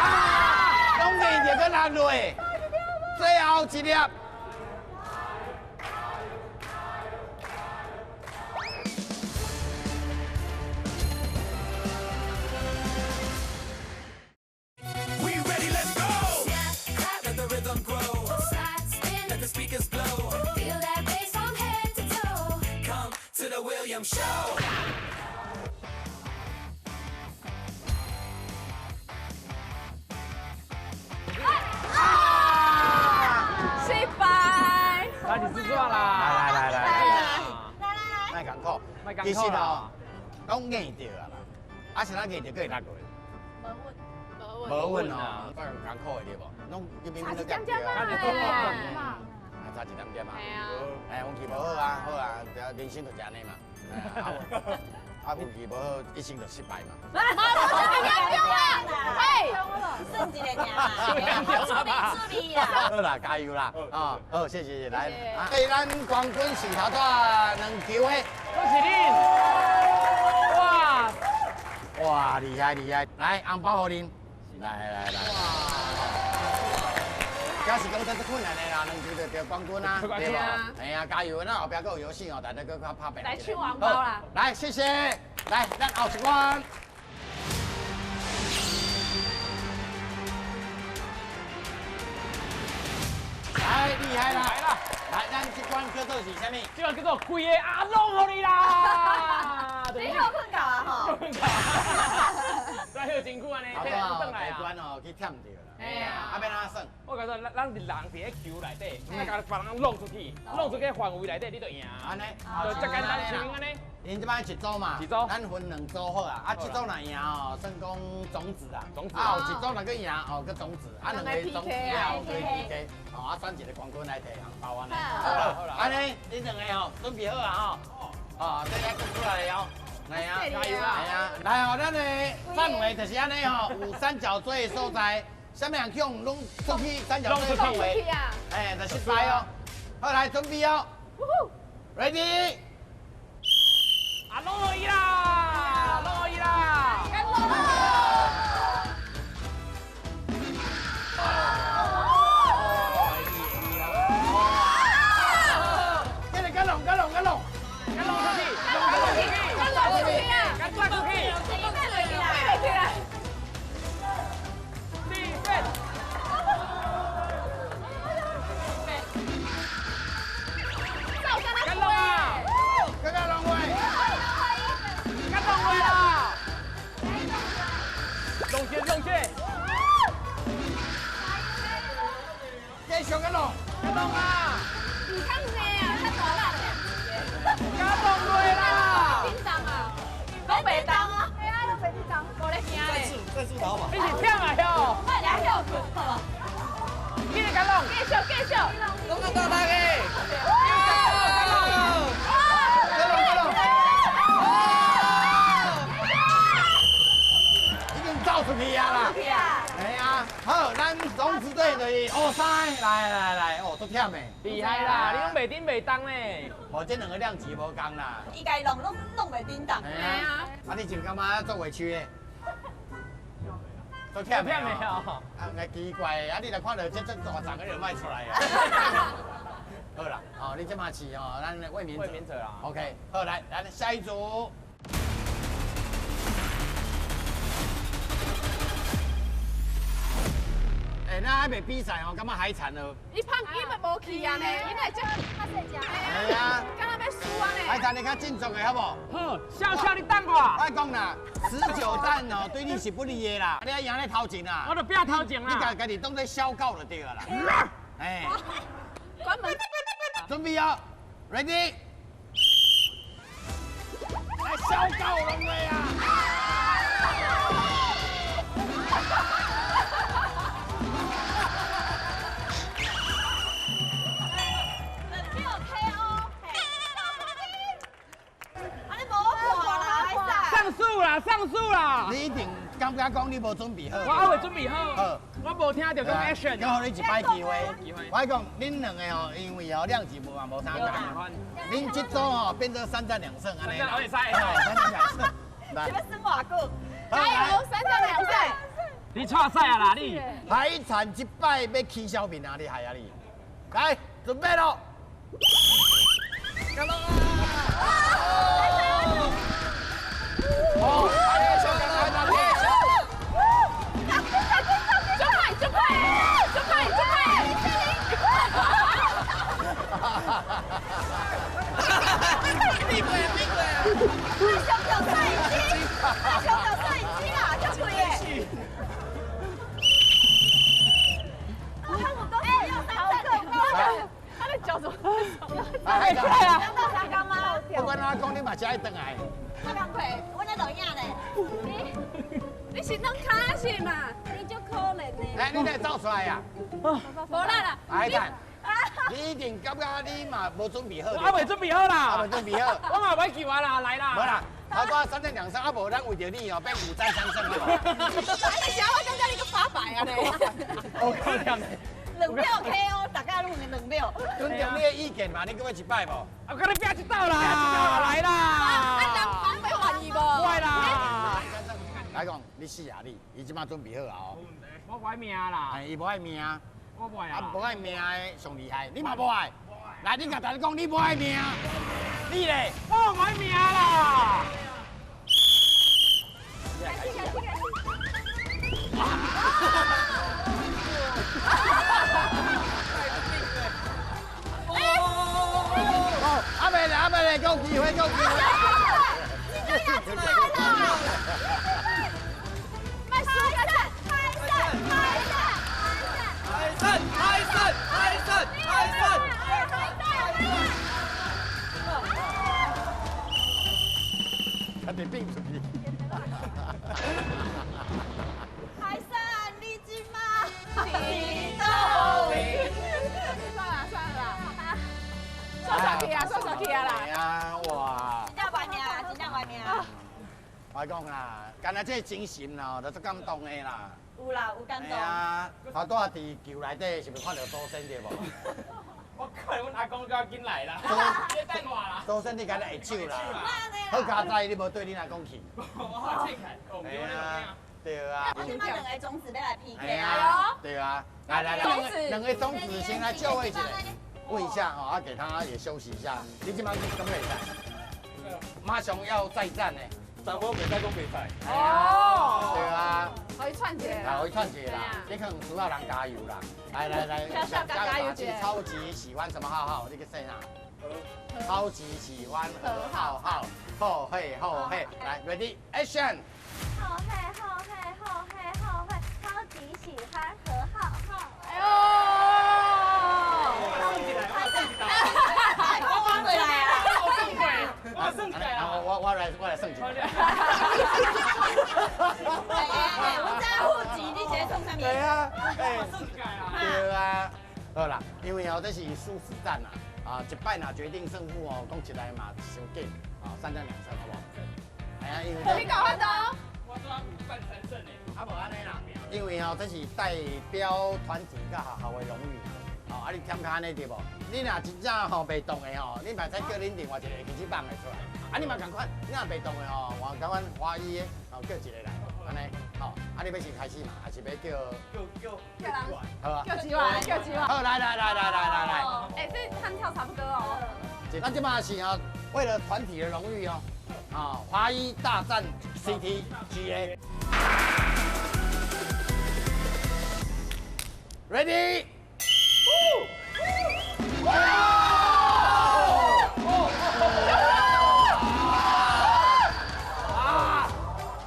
拢未入个难落，最后一粒。AM Show。失败。来，你制作啦！来来来来来，来，莫艰苦，其实哦，拢硬著啊啦，啊是咱硬著，阁会落落。无稳哦，够艰苦的对无？拢明明都夹著啊，差一点点啊。哎，运气无好啊，好啊，人生就是按呢嘛。啊，运气无好，一生就失败嘛。无，无这么严重啊！哎，算一个尔啦，出力啦。好啦，加油啦！啊，好，谢谢，来，对咱冠军是头拄两球的，恭喜你！哇哇，厉害厉害！来，红包予恁。来来来，这是讲真困难的啦，两球就得冠军啊，对吧？哎呀，加油！咱后壁阁有游戏哦，大家阁较拍拼。来抢红包啦！来，谢谢。来，咱后一关。来，厉害啦！来啦！来，咱这关叫做是啥物？这关叫做规个阿拢予你啦！你好困觉啊吼！困觉。来，歇真久按呢，退转来啊！关哦，去忝著啦。哎呀，啊，欲按怎算？我甲你说，咱人伫咧球内底，咱共别人弄出去，弄出去范围内底，你就赢。按呢，就遮简单，像按呢。𪜶这摆一组嘛，一组，咱分两组好啊。啊，这组若赢哦，算讲种子啊。种子。啊，有一组若阁赢哦，阁种子。啊，两个种子了后可以 PK，哦，啊，选一个冠军来提红包按呢。好啦，按呢，恁两个吼准备好啊吼。哦，这个出来了。来啊，加油啦！来啊，来哦，咱的范围就是按呢吼，有三角锥的所在，啥物人去用拢出去三角锥范围，哎，就失败哦。好，来准备哦，Ready？啊，拢予伊啦，拢予伊啦！这个敢弄，敢弄，敢弄，敢弄出去，弄出去，敢弄出去，敢转出去，立正。敢弄啊！敢弄话！敢弄话啦！弄线，弄线。继续敢弄，敢弄啊！唔通济啊，较大力。敢动落啦！叮当啊，拢袂动啊！系啊，拢袂动，无咧惊咧。再次打嘛。你是忝啊哟！我来休困，好无？继续敢弄，继续继续。拢较大力的。已经走出去啊啦！系啊，好，咱种子队就是乌三，来来来，哦，足忝的，厉害啦！你拢袂顶袂动呢。哦，这两个量级无仝啦。伊家弄拢弄袂叮当。系啊。啊，你就感觉足委屈的？足忝的哦。啊，奇怪，啊，你若看到这这大丛，你就莫出来啊。好啦，哦，你这马是哦，咱卫冕者。卫冕者啦。 OK，好，来，来下一组。哎，那还袂比赛哦，感觉海产了。伊胖伊嘛无去啊呢，伊会这较细只。系啊，敢若欲输啊呢。海产你较振作的好无？好，笑笑你等我。我讲啦，19战哦，对你是不利的啦，你爱赢咧头前啦。我就拼头前啦。你家家己当做小狗就对了啦。哎。关门。准备哦，Ready。来小狗拢会啊！上诉啦，上诉啦！你一定感觉讲你无准备好。我还未准备好。好，我无听到讲 action。阁予你一摆机会。我讲恁两个吼，因为吼量级无嘛无相仝。恁这组吼变做3战2胜按呢啦。会使3战2胜。来。这欲算偌久？加油，3战2胜。你挫赛啊啦你！海产这摆欲起小面啊，你害啊你！来，准备咯。干了！哦，哎，小刚来拿就快，就快，就快，就快！闭嘴，闭嘴！你上吊摄影机，你上吊摄影机啦，足贵的。我看我都要三个，他在叫什么？哎，对啊，到三工吗？不管怎讲，你嘛是爱转来。我工课，我咧录影咧。你是软跤是嘛？你足可怜的。来，你来走出来呀！无啦啦。来等，你一定感觉你嘛无准备好。我未准备好啦。我未准备好。我嘛欲救啊啦，来啦。无啦，头拄3战2胜，啊无咱为著你哦，变5战3胜好无？啊，你是我感觉你阁发白啊咧。我靠！ 2秒 KO，大家拢是2秒。尊重你的意见嘛，你阁要一摆无？我跟你拼一道啦，来啦！啊，人人要愿意无？快啦！来讲，你死啊你！伊这摆准备好啊哦。我无爱命啦。哎，伊无爱命。我无爱啊。无爱命的上厉害，你嘛无爱。来，你共大家讲，你无爱命。你咧？我无爱命啦。开始，开始，开始。哦，阿妹咧，阿妹咧，够机会，够机会。你就要出来啦！卖输个赞，开赛，开赛，开赛，开赛，开赛，开赛，开赛，他得变出去。海山，你这马伫佗位？算了算了啦，刷刷去啊，刷刷去啊啦！啊哇！真正玩命，真正玩命。我讲啦，干焦这个精神哦，就足感动的啦。有啦，有感动。啊，头拄仔伫球内底是毋是看到祖先对无？我看阮阿公较紧来啦，你等我啦。祖先你敢若下手啦？好佳哉，你无对恁阿公去。我切开，对啊，对啊。我这摆两个种子要来 PK 啊！对啊，来来来，两个种子先来就位一下，问一下哦，啊，给他也休息一下。你这摆敢袂使？马上要再战呢。查某袂使讲袂使。哦。对啊。可以串一下。可以串一下啦，你可能需要人加油啦。来来来，加油！超级喜欢什么浩浩？你去说哪？超级喜欢何浩浩，后嘿后嘿，来，ready action。后嘿后嘿后嘿后嘿，超级喜欢何浩浩。哎呦！我翻过来啊！我算过，我算过啊！我来算一下。哎，我知户籍，你是咧创啥物？对啊，哎，对啊，好啦，因为哦，这是殊死战啊，啊，一摆若决定胜负哦，讲起来嘛伤紧，啊，3战2胜，好不好？哎呀，因为你搞法度？我拄5战3胜的，啊无按呢啦，因为哦，这是代表团体佮学校的荣誉，哦，啊你忝较按呢对无？你若真正吼袂动的吼，你嘛使叫恁另外一个开始放的出来，啊你嘛仝款，你若袂动的吼，我感觉华裔的哦叫一个来，按呢，吼，啊你欲先开始嘛，还是欲叫？叫叫人，好啊，叫几万，叫几万。好，来来来来来来来。哎，这弹跳差不多哦。咱这嘛是哦，为了团体的荣誉哦，啊，华一大战 CTGA。Ready？哇！啊！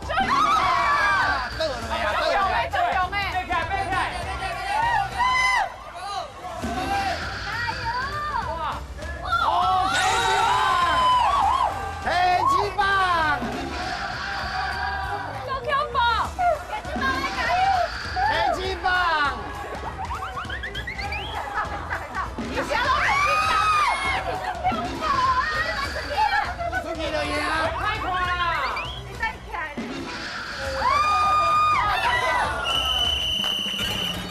倒落啊！倒落啊！足强的！背起来，背起来！加油！哇！哦，铁鸡棒！足恐怖！铁鸡棒来加油！铁鸡棒！你啥拢袂紧张，你足恐怖啊！你出去就赢！太快啦！你再起来！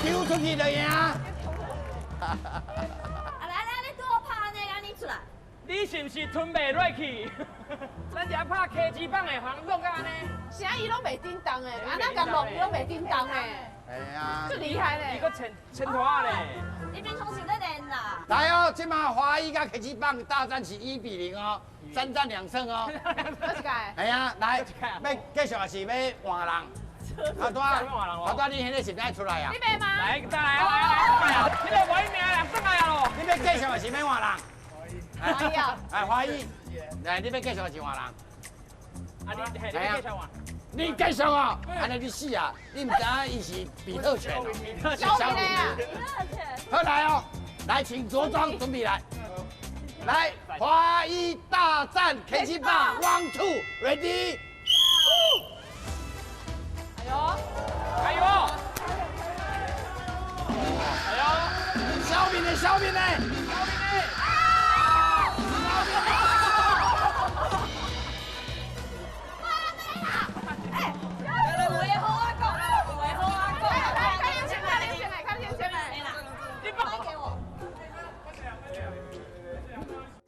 丢出去就赢！啊来来，你拄好拍按呢，按呢出来。你是毋是吞袂落去？咱遮拍 K 级棒的，互人弄到按呢。啥伊拢袂叮当的，啊那共弄伊拢袂叮当的。哎呀，足厉害嘞！伊阁牵牵拖仔咧。你平常时咧练啦。来哦，这马华一佮 K 级棒大战是1比0哦，3战2胜哦。阁一届。哎呀，来，欲继续还是欲换人？头拄仔，头拄仔你彼个是欲出来啊？你袂吗？来，再来啊，来啊，来啊！你个无命啦，转来啊咯！你欲继续还是欲换人？华裔啊！哎，华裔，来，你欲继续还是换人？啊，你你继续换。你继续啊！按呢你死啊！你毋知影伊是比特犬哦，小明啊！好来哦，来，请着装准备来，来，华裔大战 K 七八，One Two Ready。哎呦，哎呦，哎呦，小明的，小明的，小明的，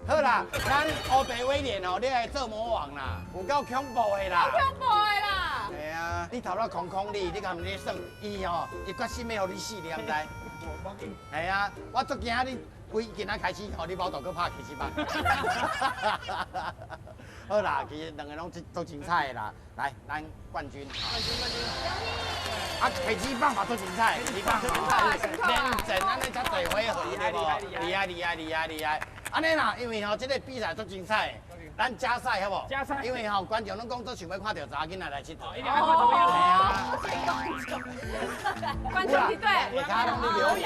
好啦，咱乌白威廉哦，你来做魔王啦，有够恐怖的啦！恐怖的啦！系啊，你头脑空空你，你敢毋咧算？伊吼，伊决心欲予你死，你敢知？系啊，我足惊你，为今仔开始吼，你无度阁拍起始吧。好啦，其实两个拢足精彩的啦。来，咱冠军。冠军，冠军。啊，提子棒嘛足精彩，提子棒连战按呢才济回合，对无？厉害厉害厉害厉害！按呢啦，因为吼这个比赛足精彩，咱加赛好无？加赛。因为吼观众拢讲足想欲看著查某囡仔来𨑨迌。一定爱看查某囡仔。观众对。下跤拢咧留言。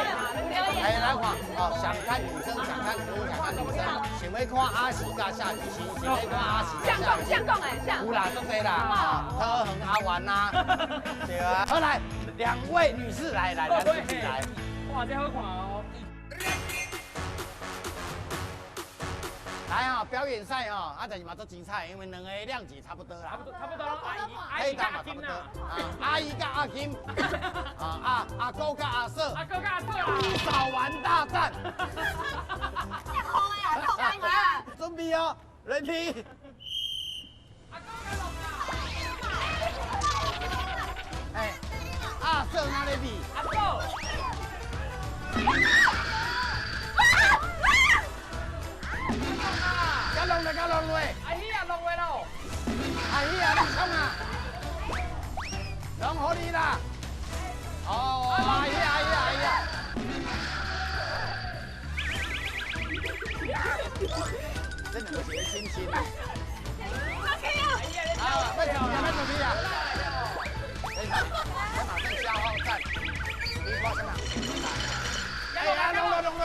留言。哎，来看哦，想看女生，想看女生，想看女生，想欲看阿喜佮夏雨欣，想欲看阿喜佮夏雨欣。像讲哎，像。有啦，足济啦，陶恒阿元呐，对啊。好来，两位女士来来来，来。哇，这好看哦。来啊，表演赛哦，啊，但是嘛足精彩，因为两个量级差不多啦。差不多，差不多咯。阿姨，阿姨佮阿金啦。啊，阿姨佮阿金，啊阿哥佮阿嫂。阿哥佮阿嫂啦。扫完大战。这好呀，好呀。准备哦，ready。阿哥佮龙啦。哎，阿嫂哪咧比？阿嫂。弄来，甲弄落。阿喜啊，弄落咯。阿喜啊，你创啊？弄予你啦。哦，阿喜，阿喜，阿喜。这两个是亲亲啊。啊，要准备，要准备啊！马上消耗战，你看什么？哎呀，弄落，弄落。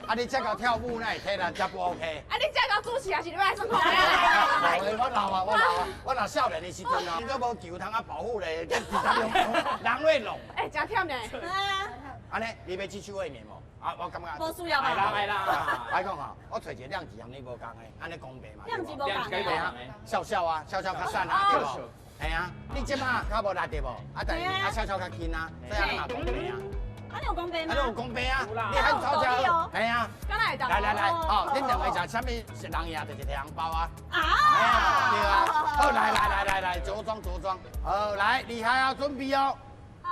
啊！你这个跳舞那会体力才不 OK？啊！你这个主持也是你爱算看我老啊，我老啊，我若少年的时阵哦，你都无球通啊保护咧，人会弄。哎，真忝呢。按呢，你欲继续卫冕无？啊，我感觉。无需要吧？爱啦爱啦。我讲吼，我揣一个量级和你无仝的，按呢公平嘛。量级无仝。对啊，笑笑啊，笑笑较瘦啊，对无？系啊，你这马较无力对无？啊，但是啊，笑笑较轻啊，所以按呢嘛公平啊。啊，你有公平吗？啊，你有公平啊！你很吵吵，系啊。来来来，哦，恁两个食啥物人赢就是提红包啊。啊。对啊。好，来来来来来，着装着装。好，来，厉害啊，准备哦。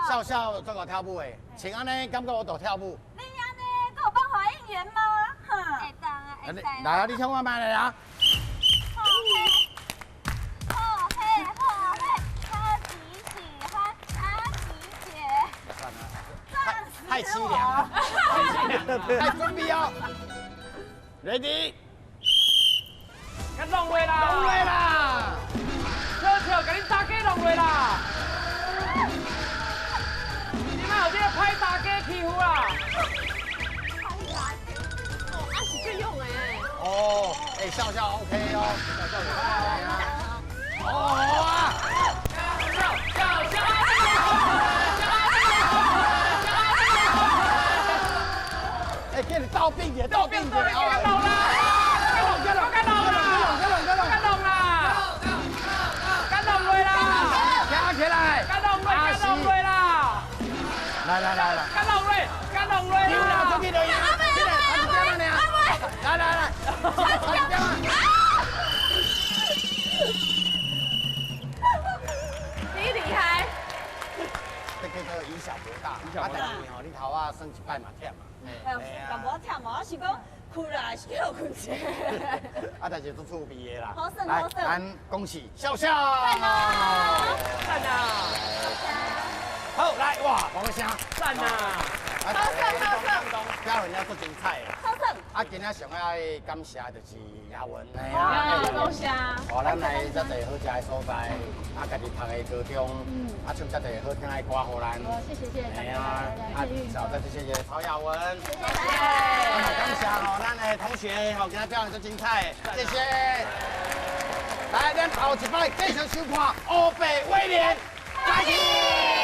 笑笑做个跳舞的，像按呢，感觉我都跳舞。你按呢，阁有帮华应员吗？哈。会当啊，会当。来啊，你唱我慢来啊。好嘿，好嘿，好嘿，超级喜欢阿吉姐。算了。太凄凉了，来准备哦，ready，甲弄落啦，弄落啦，小笑，共恁大家弄落啦，你莫予这个歹大家欺负啦。哦，啊是这样的。哦，哎，笑笑 OK 哦，笑笑哦，好啊。笑笑笑。倒并者，倒并者，别弄啦！别弄，别弄，别弄啦！别弄，别弄啦！别弄落啦！站起来！别弄落，别弄落啦！来来来来！别弄落，别弄落啦！丢啦，出去就赢！起来，来来来！你厉害！这叫做以小博大，啊，但是吼，你头仔算一摆嘛忝啊。哎，但无忝哦，我是讲哭啦，是叫困者。啊，但是足趣味的啦。好耍好耍。咱恭喜笑笑。赞啊！赞啊！好，来哇，王声。赞啊！好耍好耍。表演了足精彩的。好耍。啊，今仔上爱感谢就是雅文。啊，多谢。哦，咱来遮济好食的所在，啊，家己读的高中，啊，唱遮济好听的歌予咱。哦，谢谢谢谢大家。啊，再次谢谢曹雅文。谢谢。感谢哦，咱的同学哦，今仔表演足精彩，谢谢。来，咱后一摆继续收看《乌白威廉》，再见。